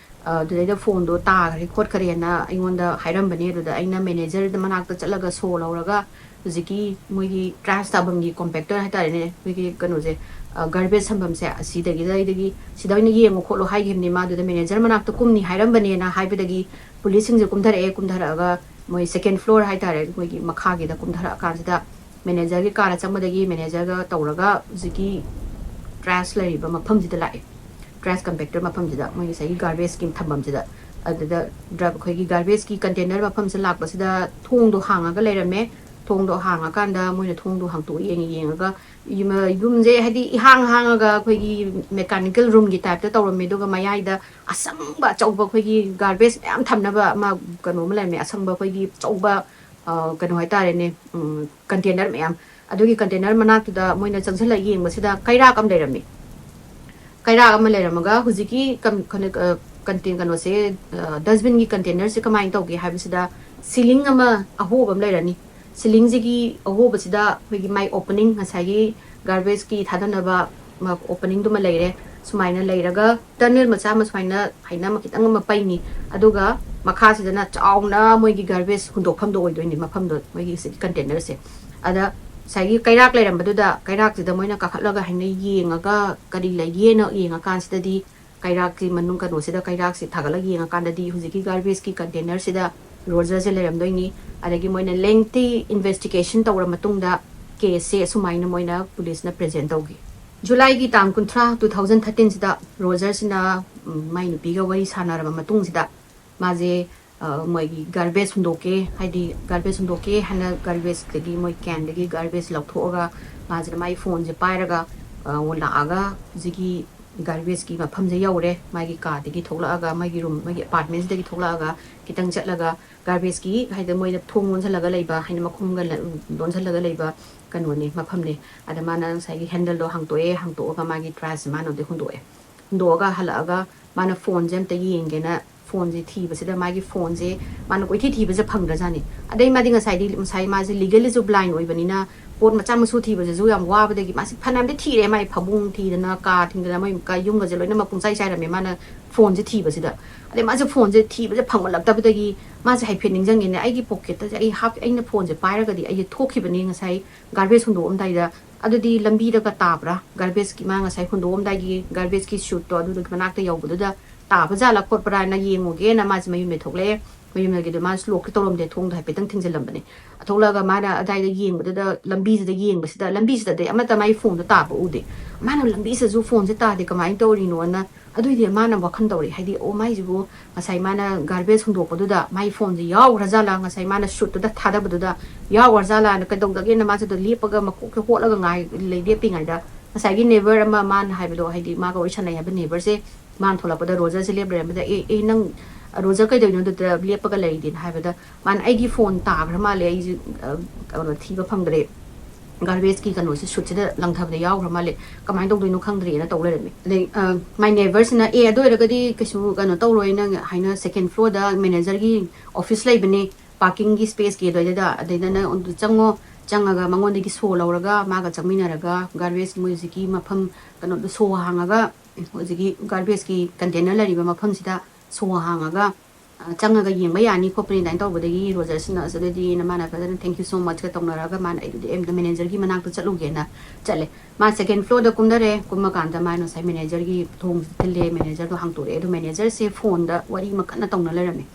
ꯑ, ꯑꯗꯨꯗꯩꯗ phone-ꯗꯣ ꯇꯥꯈ꯭ꯔꯦ ꯈꯣꯠꯈ꯭ꯔꯦꯅ ꯑꯩꯉꯣꯟꯗ ꯍꯥꯏꯔꯝꯕꯅꯦ꯫ ꯑꯗꯨꯗ ꯑꯩꯅ manager-ꯗ ꯃꯅꯥꯛꯇ ꯆꯠꯂꯒ ꯁꯣ ꯂꯧꯔꯒ ꯍꯧꯖꯤꯛꯀꯤ ꯃꯣꯏꯒꯤ ꯇ꯭ꯔꯥꯁ ꯊꯥꯐꯝꯒꯤ ꯀꯣꯝꯄꯦꯛꯇꯔ ꯍꯥꯏꯇꯥꯔꯦꯅꯦ, ꯑꯩꯈꯣꯏꯒꯤ ꯀꯩꯅꯣꯁꯦ, ꯒꯥꯔꯕꯦꯖ ꯊꯝꯐꯝꯁꯦ, ꯑꯁꯤꯗꯒꯤꯗ ꯑꯩꯗꯒꯤ ꯁꯤꯗ ꯑꯣꯏꯅ ꯌꯦꯡꯉꯨ ꯈꯣꯠꯂꯨ ꯍꯥꯏꯈꯤꯕꯅꯤ꯫ ꯃꯥꯗꯨꯗ ꯃꯦꯅꯦꯖꯔ ꯃꯅꯥꯛꯇ ꯀꯨꯝꯅꯤ ꯍꯥꯏꯔꯝꯕꯅꯦꯅ ꯍꯥꯏꯕꯗꯒꯤ ꯄꯨꯂꯤꯁꯁꯤꯡꯁꯦ ꯀꯨꯝꯊꯔꯛꯑꯦ꯫ ꯀꯨꯝꯊꯔꯛꯑꯒ ꯃꯣꯏ ꯁꯦꯀꯦꯟ ꯐ꯭ꯂꯣꯔ ꯍꯥꯏꯇꯥꯔꯦ, ꯑꯩꯈꯣꯏꯒꯤ ꯃꯈꯥꯒꯤꯗ ꯀꯨꯝꯊꯔꯛꯑꯀꯥꯟꯁꯤꯗ ꯃꯦꯅꯦꯖꯔꯒꯤ ꯀꯥꯗ ꯆꯪꯕꯗꯒꯤ ꯃꯦꯅꯦꯖꯔꯒ ꯇꯧꯔꯒ ꯍꯧꯖꯤꯛꯀꯤ ꯇ꯭ꯔꯥꯁ ꯂꯩꯔꯤꯕ ꯃꯐꯝꯁꯤꯗ ꯂꯥꯛꯑꯦ꯫ ꯇ꯭ꯔꯥꯁ ꯀꯝꯄꯦꯛꯇꯔ ꯃꯐꯝꯁꯤꯗ, ꯃꯣꯏ ꯉꯁꯥꯏꯒꯤ ꯒꯥꯔꯕꯦꯖꯀꯤ ꯊꯝꯐꯝꯁꯤꯗ꯫ ꯑꯗꯨꯗ ꯗ꯭ꯔ-, ꯑꯩꯈꯣꯏꯒꯤ ꯒꯥꯔꯕꯦꯖꯀꯤ ꯀꯟꯇꯦꯅꯔ ꯃꯐꯝꯁꯤꯗ ꯂꯥꯛꯄꯁꯤꯗ ꯊꯣꯡꯗꯣ ꯍꯥꯡꯉꯒ ꯂꯩꯔꯝꯃꯦ꯫ ꯊꯣꯡꯗꯣ ꯍꯥꯡꯉꯀꯥꯟꯗ ꯃꯣꯏꯅ ꯊꯣꯡꯗꯣ ꯍꯥꯡꯇꯣꯛꯑ ꯌꯦꯡꯉ ꯌꯦꯡꯉꯒ ꯌꯨꯝ-, ꯌꯨꯝꯁꯦ ꯍꯥꯏꯗꯤ ꯏꯍꯥꯡ ꯍꯥꯡꯉꯒ ꯑꯩꯈꯣꯏꯒꯤ ꯃꯦꯀꯥꯅꯤꯀꯦꯜ ꯔꯨꯝꯒꯤ ꯇꯥꯏꯞꯇ ꯇꯧꯔꯝꯃꯦ꯫ ꯑꯗꯨꯒ ꯃꯌꯥꯏꯗ ꯑꯁꯪꯕ ꯑꯆꯧꯕ ꯑꯩꯈꯣꯏꯒꯤ ꯒꯥꯔꯕꯦꯖ ꯃꯌꯥꯝ ꯊꯝꯅꯕ ꯑꯃ ꯀꯩꯅꯣ ꯑꯃ ꯂꯩꯔꯝꯃꯦ, ꯑꯁꯪꯕ ꯑꯩꯈꯣꯏꯒꯤ ꯑꯆꯧꯕ, ꯑ, ꯀꯩꯅꯣ ꯍꯥꯏꯇꯥꯔꯦꯅꯦ, ꯎꯝ, ꯀꯟꯇꯦꯅꯔ ꯃꯌꯥꯝ꯫ ꯑꯗꯨꯒꯤ ꯀꯟꯇꯦꯅꯔ ꯃꯅꯥꯛꯇꯨꯗ ꯃꯣꯏꯅ ꯆꯪꯁꯤꯜꯂꯒ ꯌꯦꯡꯕꯁꯤꯗ ꯀꯩꯔꯥꯛ ꯑꯃ ꯂꯩꯔꯝꯃꯤ꯫ ꯀꯩꯔꯥꯛ ꯑꯃ ꯂꯩꯔꯝꯃꯒ ꯍꯧꯖꯤꯛꯀꯤ ꯀꯟ-, ꯀꯟ-, ꯑ, ꯀꯟꯇꯦꯟ-, ꯀꯩꯅꯣꯁꯦ, ꯑ, ꯗꯁꯕꯤꯟꯒꯤ ꯀꯟꯇꯦꯅꯔꯁꯦ ꯀꯃꯥꯏꯅ ꯇꯧꯒꯦ ꯍꯥꯏꯕꯁꯤꯗ ꯁꯤꯂꯤꯡ ꯑꯃ ꯑꯍꯣꯕ ꯑꯃ ꯂꯩꯔꯅꯤ꯫ ꯁꯤꯂꯤꯡꯁꯤꯒꯤ ꯑꯍꯣꯕꯁꯤꯗ ꯑꯩꯈꯣꯏꯒꯤ ꯃꯥꯏ ꯑꯣꯄꯅꯤꯡ, ꯉꯁꯥꯏꯒꯤ ꯒꯥꯔꯕꯦꯖꯀꯤ ꯊꯥꯗꯅꯕ ꯃ-, ꯑꯣꯄꯅꯤꯡꯗꯨꯃ ꯂꯩꯔꯦ꯫ ꯁꯨꯃꯥꯏꯅ ꯂꯩꯔꯒ ꯇꯅꯦꯜ ꯃꯆꯥ ꯑꯃ ꯁꯨꯃꯥꯏꯅ ꯍꯥꯏꯅ ꯑꯃ ꯈꯤꯇꯪ ꯑꯃ ꯄꯩꯅꯤ꯫ ꯑꯗꯨꯒ ꯃꯈꯥꯁꯤꯗꯅ ꯆꯥꯎꯅ ꯃꯣꯏꯒꯤ ꯒꯥꯔꯕꯦꯖ ꯍꯨꯟꯗꯣꯛꯐꯝꯗꯣ ꯑꯣꯏꯗꯣꯏꯅꯤ ꯃꯐꯝꯗꯣ, ꯃꯣꯏꯒꯤ ꯁꯤ ꯀꯟꯇꯦꯅꯔꯁꯦ꯫ ꯑꯗ ꯉꯁꯥꯏꯒꯤ ꯀꯩꯔꯥꯛ ꯂꯩꯔꯝꯕꯗꯨꯗ ꯀꯩꯔꯥꯛꯁꯤꯗ ꯃꯣꯏꯅ ꯀꯥꯈꯠꯂꯒ ꯍꯥꯏꯅ ꯌꯦꯡꯉꯒ ꯀꯔꯤ ꯂꯩꯒꯦꯅ ꯌꯦꯡꯉꯀꯥꯟꯁꯤꯗꯗꯤ ꯀꯩꯔꯥꯛꯀꯤ ꯃꯅꯨꯡ ꯀꯩꯅꯣꯁꯤꯗ ꯀꯩꯔꯥꯛꯁꯤ ꯊꯥꯒꯠꯂꯒ ꯌꯦꯡꯉꯀꯥꯟꯗꯗꯤ ꯍꯧꯖꯤꯛꯀꯤ ꯒꯥꯔꯕꯦꯖꯀꯤ ꯀꯟꯇꯦꯅꯔꯁꯤꯗ ꯔꯣꯖꯔꯁꯦ ꯂꯩꯔꯝꯗꯣꯏꯅꯤ꯫ ꯑꯗꯒꯤ ꯃꯣꯏꯅ lengthy investigation ꯇꯧꯔ ꯃꯇꯨꯡꯗ ꯀꯦꯁꯁꯦ ꯑꯁꯨꯃꯥꯏꯅ ꯃꯣꯏꯅ ꯄꯨꯂꯤꯁꯅ ꯄ꯭ꯔꯦꯖꯦꯟ ꯇꯧꯈꯤ꯫ ꯖꯨꯂꯥꯏꯒꯤ ꯇꯥꯡ ꯀꯨꯟꯊ꯭ꯔꯥ, two thousand thirteen ꯁꯤꯗ ꯔꯣꯖꯔꯁꯤꯅ, ꯎꯝ, ꯃꯥꯏ ꯅꯨꯄꯤꯒ ꯋꯥꯔꯤ ꯁꯥꯟꯅꯔꯕ ꯃꯇꯨꯡꯁꯤꯗ ꯃꯥꯁꯦ, ꯑ, ꯃꯣꯏꯒꯤ ꯒꯥꯔꯕꯦꯖ ꯍꯨꯟꯗꯣꯛꯀꯦ, ꯍꯥꯏꯗꯤ ꯒꯥꯔꯕꯦꯖ ꯍꯨꯟꯗꯣꯛꯀꯦ ꯍꯥꯏꯅ ꯒꯥꯔꯕꯦꯖꯇꯒꯤ, ꯃꯣꯏ ꯀꯦꯟꯗꯒꯤ ꯒꯥꯔꯕꯦꯖ ꯂꯧꯊꯣꯛꯑꯒ ꯃꯥꯁꯤꯅ ꯃꯥꯒꯤ ꯐꯣꯟꯁꯦ ꯄꯥꯏꯔꯒ, ꯑ, ꯂꯥꯛꯑꯒ ꯍꯧꯖꯤꯛꯀꯤ ꯒꯥꯔꯕꯦꯖꯀꯤ ꯃꯐꯝꯁꯦ ꯌꯧꯔꯦ꯫ ꯃꯥꯒꯤ ꯀꯥꯗꯒꯤ ꯊꯣꯛꯂꯛꯑꯒ, ꯃꯥꯒꯤ ꯔꯨꯝ, ꯃꯥꯒꯤ ꯑꯦꯄꯥꯔꯠꯃꯦꯟꯁꯤꯗꯒꯤ ꯊꯣꯛꯂꯛꯑꯒ ꯈꯤꯇꯪ ꯆꯠꯂꯒ ꯒꯥꯔꯕꯦꯖꯀꯤ, ꯍꯥꯏꯗꯤ ꯃꯣꯏꯅ ꯊꯣꯡ ꯂꯣꯟꯁꯤꯜꯂꯒ ꯂꯩꯕ, ꯍꯥꯏꯅ ꯃꯈꯨꯝꯒ ꯂ-, ꯂꯣꯟꯁꯤꯜꯂꯒ ꯂꯩꯕ ꯀꯩꯅꯣꯅꯦ, ꯃꯐꯝꯅꯦ꯫ ꯑꯗ ꯃꯥꯅ ꯉꯁꯥꯏꯒꯤ ꯍꯦꯟꯗꯜꯗꯣ ꯍꯥꯡꯇꯣꯛꯑꯦ, ꯍꯥꯡꯇꯣꯛꯑꯒ ꯃꯥꯒꯤ ꯇ꯭ꯔꯥꯁꯁꯦ ꯃꯥꯅ ꯑꯗꯨꯗꯩ ꯍꯨꯟꯗꯣꯛꯑꯦ꯫ ꯍꯨꯟꯗꯣꯛꯑꯒ ꯍꯜꯂꯛꯑꯒ ꯃꯥꯅ ꯐꯣꯟꯁꯦ ꯑꯝꯇ ꯌꯦꯡꯒꯦꯅ ꯐꯣꯟꯁꯦ ꯊꯤꯕꯁꯤꯗ ꯃꯥꯒꯤ ꯐꯣꯟꯁꯦ ꯃꯥꯅ ꯀꯣꯏꯊꯤ ꯊꯤꯕꯁꯦ ꯐꯪꯗ꯭ꯔꯖꯥꯠꯅꯤ꯫ ꯑꯗꯩ ꯃꯥꯗꯤ ꯉꯁꯥꯏꯗꯤ, ꯉꯁꯥꯏ ꯃꯥꯁꯦ ꯂꯤꯒꯦꯜꯂꯤꯁꯨ ꯕ꯭ꯂꯥꯏꯟ ꯑꯣꯏꯕꯅꯤꯅ ꯄꯣꯠ ꯃꯆꯥ ꯃꯁꯨ ꯊꯤꯕꯁꯤꯁꯨ ꯌꯥꯝ ꯋꯥꯕꯗꯒꯤ ꯃꯥꯁꯦ ꯐꯅꯌꯥꯝꯗꯤ ꯊꯤꯔꯦ, ꯃꯥꯏ ꯐꯃꯨꯡ ꯊꯤꯗꯅ, ꯀꯥ ꯊꯤꯡꯗꯅ, ꯃꯣꯏ ꯀ-, ꯌꯨꯝꯒꯁꯦ ꯂꯣꯏꯅꯃꯛ ꯄꯨꯡꯆꯥꯏ ꯆꯥꯏꯔꯝꯃꯦ ꯃꯥꯅ ꯐꯣꯟꯁꯦ ꯊꯤꯕꯁꯤꯗ꯫ ꯑꯗꯩ ꯃꯥꯁꯦ ꯐꯣꯟꯁꯦ ꯊꯤꯕꯁꯦ ꯐꯪꯃꯜꯂꯛꯇꯕꯗꯒꯤ ꯃꯥꯁꯦ ꯍꯥꯏꯐꯦꯠ ꯅꯤꯡꯁꯤꯡꯉꯦꯅꯦ, "ꯑꯩꯒꯤ ꯄꯣꯀꯦꯠꯇꯁꯦ ꯑꯩ ꯍꯥꯞ-, ꯑꯩꯅ ꯐꯣꯟꯁꯦ ꯄꯥꯏꯔꯒꯗꯤ ꯑꯩꯁꯦ ꯊꯣꯛꯈꯤꯕꯅꯤ ꯉꯁꯥꯏ ꯒꯥꯔꯕꯦꯖ ꯍꯨꯟꯗꯣꯛꯑꯝꯗꯥꯏꯗ, ꯑꯗꯨꯗꯤ ꯂꯝꯕꯤꯗꯒ ꯇꯥꯕ꯭ꯔꯥ? ꯒꯥꯔꯕꯦꯖꯀꯤ ꯃꯥ ꯉꯁꯥꯏ ꯍꯨꯟꯗꯣꯛꯑꯝꯗꯥꯏꯒꯤ ꯒꯥꯔꯕꯦꯖꯀꯤ ꯆꯨꯠꯇꯣ ꯑꯗꯨꯗꯒꯤ ꯃꯅꯥꯛꯇ ꯌꯧꯕꯗꯨꯗ ꯇꯥꯕ ꯖꯥꯠꯂꯥ ꯈꯣꯠꯄ꯭ꯔꯥꯅ ꯌꯦꯡꯉꯨꯒꯦꯅ" ꯃꯥꯁꯦ ꯃꯌꯨꯝꯗꯩ ꯊꯣꯛꯂꯛꯑꯦ꯫ ꯃꯌꯨꯝꯗꯒꯤꯗꯤ ꯃꯥꯁꯨ ꯂꯣꯛꯇꯤ ꯇꯧꯔꯝꯗꯦ, ꯊꯣꯡꯗꯣ ꯍꯥꯏꯐꯦꯠꯇꯪ ꯊꯤꯡꯖꯤꯜꯂꯝꯕꯅꯦ꯫ ꯊꯣꯛꯂꯛꯑꯒ ꯃꯥꯅ ꯑꯗꯥꯏꯗ ꯌꯦꯡꯕꯗꯨꯗ ꯂꯝꯕꯤꯁꯤꯗ ꯌꯦꯡꯕꯁꯤꯗ, ꯂꯝꯕꯤꯁꯤꯗꯗꯤ ꯑꯃꯠꯇ ꯃꯥꯒꯤ ꯐꯣꯟꯗꯣ ꯇꯥꯕ ꯎꯗꯦ꯫ ꯃꯥꯅ ꯂꯝꯕꯤꯁꯤꯗꯁꯨ ꯐꯣꯟꯁꯦ ꯇꯥꯗꯦ, ꯀꯃꯥꯏꯅ ꯇꯧꯔꯤꯅꯣꯅ꯫ ꯑꯗꯨꯏꯗꯤ ꯃꯥꯅ ꯋꯥꯈꯜ ꯇꯧꯔꯛꯑꯦ, ꯍꯥꯏꯗꯤ, "ꯑꯣ, ꯃꯥꯏꯁꯤꯕꯨ ꯉꯁꯥꯏ ꯃꯥꯅ ꯒꯥꯔꯕꯦꯖ ꯍꯨꯟꯗꯣꯛꯄꯗꯨꯗ ꯃꯥꯏ ꯐꯣꯟꯁꯦ ꯌꯥꯎꯈ꯭ꯔꯖꯥꯠꯂꯥ? ꯉꯁꯥꯏ ꯃꯥꯅ ꯆꯨꯠꯇꯨꯗ ꯊꯥꯗꯕꯗꯨꯗ ꯌꯥꯎꯈ꯭ꯔꯖꯥꯠꯂꯥꯅ ꯀꯩꯗꯧꯗꯒꯦꯅ?" ꯃꯥꯁꯤꯗ ꯂꯦꯞꯄꯒ ꯃꯀꯣꯛꯁꯦ ꯍꯣꯠꯂꯒ ꯉꯥꯏ ꯂꯩ꯫ ꯂꯦꯞꯄꯤꯉꯩꯗ ꯉꯁꯥꯏꯒꯤ ꯅꯦꯕꯔ ꯑꯃ, ꯃꯥꯅ ꯍꯥꯏꯕꯗꯣ, ꯍꯥꯏꯗꯤ ꯃꯥꯒ ꯋꯥꯔꯤ ꯁꯥꯟꯅꯩ ꯍꯥꯏꯕ ꯅꯦꯕꯔꯁꯦ, ꯃꯥꯅ ꯊꯣꯛꯂꯛꯄꯗ ꯔꯣꯖꯔꯁꯦ ꯂꯦꯞ ꯂꯩꯔꯝꯕꯗ, "ꯑꯦ, ꯑꯦ, ꯅꯪ ꯔꯣꯖꯔ ꯀꯩꯗꯧꯔꯤꯅꯣ ꯑꯗꯨꯗ ꯂꯦꯞꯄꯒ ꯂꯩꯔꯤꯗꯤꯅ?" ꯍꯥꯏꯕꯗ ꯃꯥꯅ, "ꯑꯩꯒꯤ ꯐꯣꯟ ꯇꯥꯈ꯭ꯔ ꯃꯥꯜꯂꯦ, ꯑꯩꯁꯦ, ꯑ, ꯀꯩꯅꯣ, ꯊꯤꯕ ꯐꯪꯗ꯭ꯔꯦ, ꯒꯥꯔꯕꯦꯖꯀꯤ ꯀꯩꯅꯣꯁꯦ ꯆꯨꯠꯁꯤꯗ ꯂꯪꯊꯕꯗ ꯌꯥꯎꯈ꯭ꯔ ꯃꯥꯜꯂꯦ, ꯀꯃꯥꯏꯅ ꯇꯧꯗꯣꯏꯅꯣ ꯈꯪꯗ꯭ꯔꯦꯅ" ꯇꯧ ꯂꯩꯔꯝꯃꯦ꯫ ꯑꯗꯩ, ꯑ, ꯃꯥꯏ ꯅꯦꯕꯔꯁꯤꯅ, "ꯑꯦ, ꯑꯗꯨ ꯑꯣꯏꯔꯒꯗꯤ ꯀꯩꯁꯨ ꯀꯩꯅꯣ ꯇꯧꯔꯣꯏ, ꯅꯪ ꯍꯥꯏꯅ ꯁꯦꯀꯦꯟ ꯐ꯭ꯂꯣꯔꯗ ꯃꯦꯅꯦꯖꯔꯒꯤ ꯑꯣꯐꯤꯁ ꯂꯩꯕꯅꯦ, ꯄꯥꯔꯀꯤꯡꯒꯤ ꯁ꯭ꯄꯦꯁꯀꯤ ꯑꯗꯨꯋꯥꯏꯗꯨꯗ, ꯑꯗꯩꯗ ꯅꯪ ꯑꯗꯨ ꯆꯪꯉꯣ, ꯆꯪꯉꯒ ꯃꯉꯣꯟꯗꯒꯤ ꯁꯣ ꯂꯧꯔꯒ ꯃꯥꯒ ꯆꯪꯃꯤꯟꯅꯔꯒ ꯒꯥꯔꯕꯦꯖ ꯃꯣꯏ ꯍꯧꯖꯤꯛꯀꯤ ꯃꯐꯝ ꯀꯩꯅꯣꯗꯣ ꯁꯣ ꯍꯥꯡꯉꯒ ꯍꯧꯖꯤꯛꯀꯤ ꯒꯥꯔꯕꯦꯖꯀꯤ ꯀꯟꯇꯦꯅꯔ ꯂꯩꯔꯤꯕ ꯃꯐꯝꯁꯤꯗ ꯁꯣ ꯍꯥꯡꯉꯒ, ꯑ, ꯆꯪꯉꯒ ꯌꯦꯡꯕ ꯌꯥꯅꯤ ꯈꯣꯠꯄꯅꯤ" ꯑꯗꯨꯃꯥꯏꯅ ꯇꯧꯕꯗꯒꯤ ꯔꯣꯖꯔꯁꯤꯅ, "ꯑꯁ, ꯑꯗꯨꯗꯤꯅ" ꯃꯥꯅ ꯐꯖꯅ "Thank you so much" ꯀ ꯇꯧꯅꯔꯒ ꯃꯥꯅ, "ꯑꯩꯗꯨꯗꯤ ꯑꯩ ꯑꯝꯇ ꯃꯦꯅꯦꯖꯔꯒꯤ ꯃꯅꯥꯛꯇ ꯆꯠꯂꯨꯒꯦꯅ" ꯆꯠꯂꯦ꯫ ꯃꯥ ꯁꯦꯀꯦꯟ ꯐ꯭ꯂꯣꯔꯗ ꯀꯨꯝꯊꯔꯦ꯫ ꯀꯨꯝꯃꯀꯥꯟꯗ ꯃꯥ ꯉꯁꯥꯏ ꯃꯦꯅꯦꯖꯔꯒꯤ ꯊꯣꯡꯁꯤꯗ ꯊꯤꯜꯂꯦ, ꯃꯦꯅꯦꯖꯔꯗꯣ ꯍꯥꯡꯇꯣꯔꯛꯑꯦ꯫ ꯑꯗꯣ ꯃꯦꯅꯦꯖꯔꯁꯦ ꯐꯣꯟꯗ ꯋꯥꯔꯤ ꯑꯃ ꯀꯟꯅ ꯇꯧꯅ ꯂꯩꯔꯝꯃꯦ꯫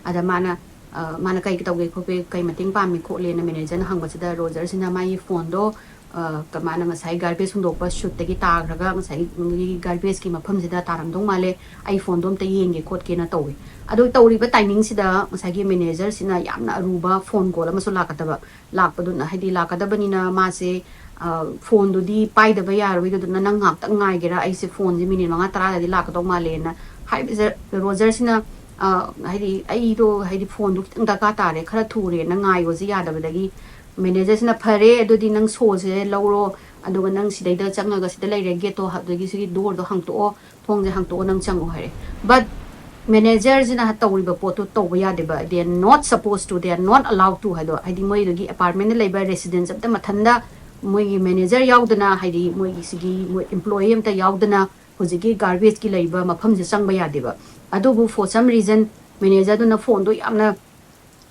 ꯑꯗ ꯃꯥꯅ, ꯑ, ꯃꯥꯅ "ꯀꯩ ꯇꯧꯒꯦ ꯈꯣꯠꯀꯦ, ꯀꯩ ꯃꯇꯦꯡ ꯄꯥꯝꯃꯤ ꯈꯣꯠꯂꯦꯅ" ꯃꯦꯅꯦꯖꯔꯅ ꯍꯪꯕꯁꯤꯗ ꯔꯣꯖꯔꯁꯤꯅ ꯃꯥꯒꯤ ꯐꯣꯟꯗꯣ, ꯑ, ꯀ-, ꯃꯥꯅ ꯉꯁꯥꯏ ꯒꯥꯔꯕꯦꯖ ꯍꯨꯟꯗꯣꯛꯄ ꯆꯨꯠꯇꯒꯤ ꯇꯥꯈ꯭ꯔꯒ ꯉꯁꯥꯏꯒꯤ ꯒꯥꯔꯕꯦꯖꯀꯤ ꯃꯐꯝꯁꯤꯗ ꯇꯥꯔꯝꯗꯧ ꯃꯥꯜꯂꯦ, ꯑꯩ ꯐꯣꯟꯗꯣ ꯑꯝꯇ ꯌꯦꯡꯒꯦ ꯈꯣꯠꯀꯦꯅ ꯇꯧꯋꯤ꯫ ꯑꯗꯨ ꯇꯧꯔꯤꯕ ꯇꯥꯏꯃꯤꯡꯁꯤꯗ ꯉꯁꯥꯏꯒꯤ ꯃꯦꯅꯦꯖꯔꯁꯤꯅ ꯌꯥꯝꯅ ꯑꯔꯨꯕ ꯐꯣꯟ ꯀꯣꯜ ꯑꯃꯁꯨ ꯂꯥꯛꯀꯗꯕ, ꯂꯥꯛꯄꯗꯨꯅ, ꯍꯥꯏꯗꯤ ꯂꯥꯛꯀꯗꯕꯅꯤꯅ ꯃꯥꯁꯦ, ꯑ, ꯐꯣꯟꯗꯨꯗꯤ ꯄꯥꯏꯗꯕ ꯌꯥꯔꯣꯏꯗꯨꯅ, "ꯅꯪ ꯉꯥꯛꯇꯪ ꯉꯥꯏꯒꯦꯔꯥ? ꯑꯩꯁꯦ ꯐꯣꯟꯁꯦ ꯃꯤꯅꯤꯠ ꯃꯉꯥ ꯇꯔꯥꯗꯗꯤ ꯂꯥꯛꯀꯗꯧ ꯃꯥꯜꯂꯦꯅ" ꯍꯥꯏꯕꯁꯦ ꯔꯣꯖꯔꯁꯤꯅ, ꯑ, ꯍꯥꯏꯗꯤ ꯑꯩꯗꯣ, ꯍꯥꯏꯗꯤ ꯐꯣꯟꯗꯣ ꯈꯤꯇꯪ ꯗꯔꯀꯥꯔ ꯇꯥꯔꯦ, ꯈꯔ ꯊꯨꯔꯦꯅ ꯉꯥꯏꯌꯣꯁꯦ ꯌꯥꯗꯕꯗꯒꯤ ꯃꯦꯅꯦꯖꯔꯁꯤꯅ, "ꯐꯔꯦ, ꯑꯗꯨꯗꯤ ꯅꯪ ꯁꯣꯁꯦ ꯂꯧꯔꯣ, ꯑꯗꯨꯒ ꯅꯪ ꯁꯤꯗꯩꯗ ꯆꯪꯉꯒ ꯁꯤꯗ ꯂꯩꯔꯦ, ꯒꯦꯠꯇꯣ, ꯑꯗꯒꯤ ꯁꯤꯒꯤ ꯗꯣꯔꯗꯣ ꯍꯥꯡꯇꯣꯛꯑꯣ, ꯊꯣꯡꯁꯦ ꯍꯥꯡꯇꯣꯛꯑꯣ, ꯅꯪ ꯆꯪꯉꯣ" ꯍꯥꯏꯔꯦ꯫ But ꯃꯦꯅꯦꯖꯔꯁꯤꯅ ꯇꯧꯔꯤꯕ ꯄꯣꯠꯇꯨ ꯇꯧꯕ ꯌꯥꯗꯦꯕ꯫ They are not supposed to, they are not allowed to ꯍꯥꯏꯗꯣ, ꯍꯥꯏꯗꯤ ꯃꯣꯏꯗꯒꯤ ꯑꯦꯄꯥꯔꯠꯃꯦꯟꯗ ꯂꯩꯕ ꯔꯦꯁꯤꯗꯦꯟꯁ ꯑꯝꯇ ꯃꯊꯟꯗ ꯃꯣꯏꯒꯤ ꯃꯦꯅꯦꯖꯔ ꯌꯥꯎꯗꯅ, ꯍꯥꯏꯗꯤ ꯃꯣꯏꯒꯤ ꯁꯤꯒꯤ ꯃꯣꯏ ꯏꯝꯄ꯭ꯂꯣꯌꯤ ꯑꯝꯇ ꯌꯥꯎꯗꯅ ꯍꯧꯖꯤꯛꯀꯤ ꯒꯥꯔꯕꯦꯖꯀꯤ ꯂꯩꯕ ꯃꯐꯝꯁꯦ ꯆꯪꯕ ꯌꯥꯗꯦꯕ꯫ ꯑꯗꯨꯕꯨ for some reason ꯃꯦꯅꯦꯖꯔꯗꯨꯅ ꯐꯣꯟꯗꯣ ꯌꯥꯝꯅ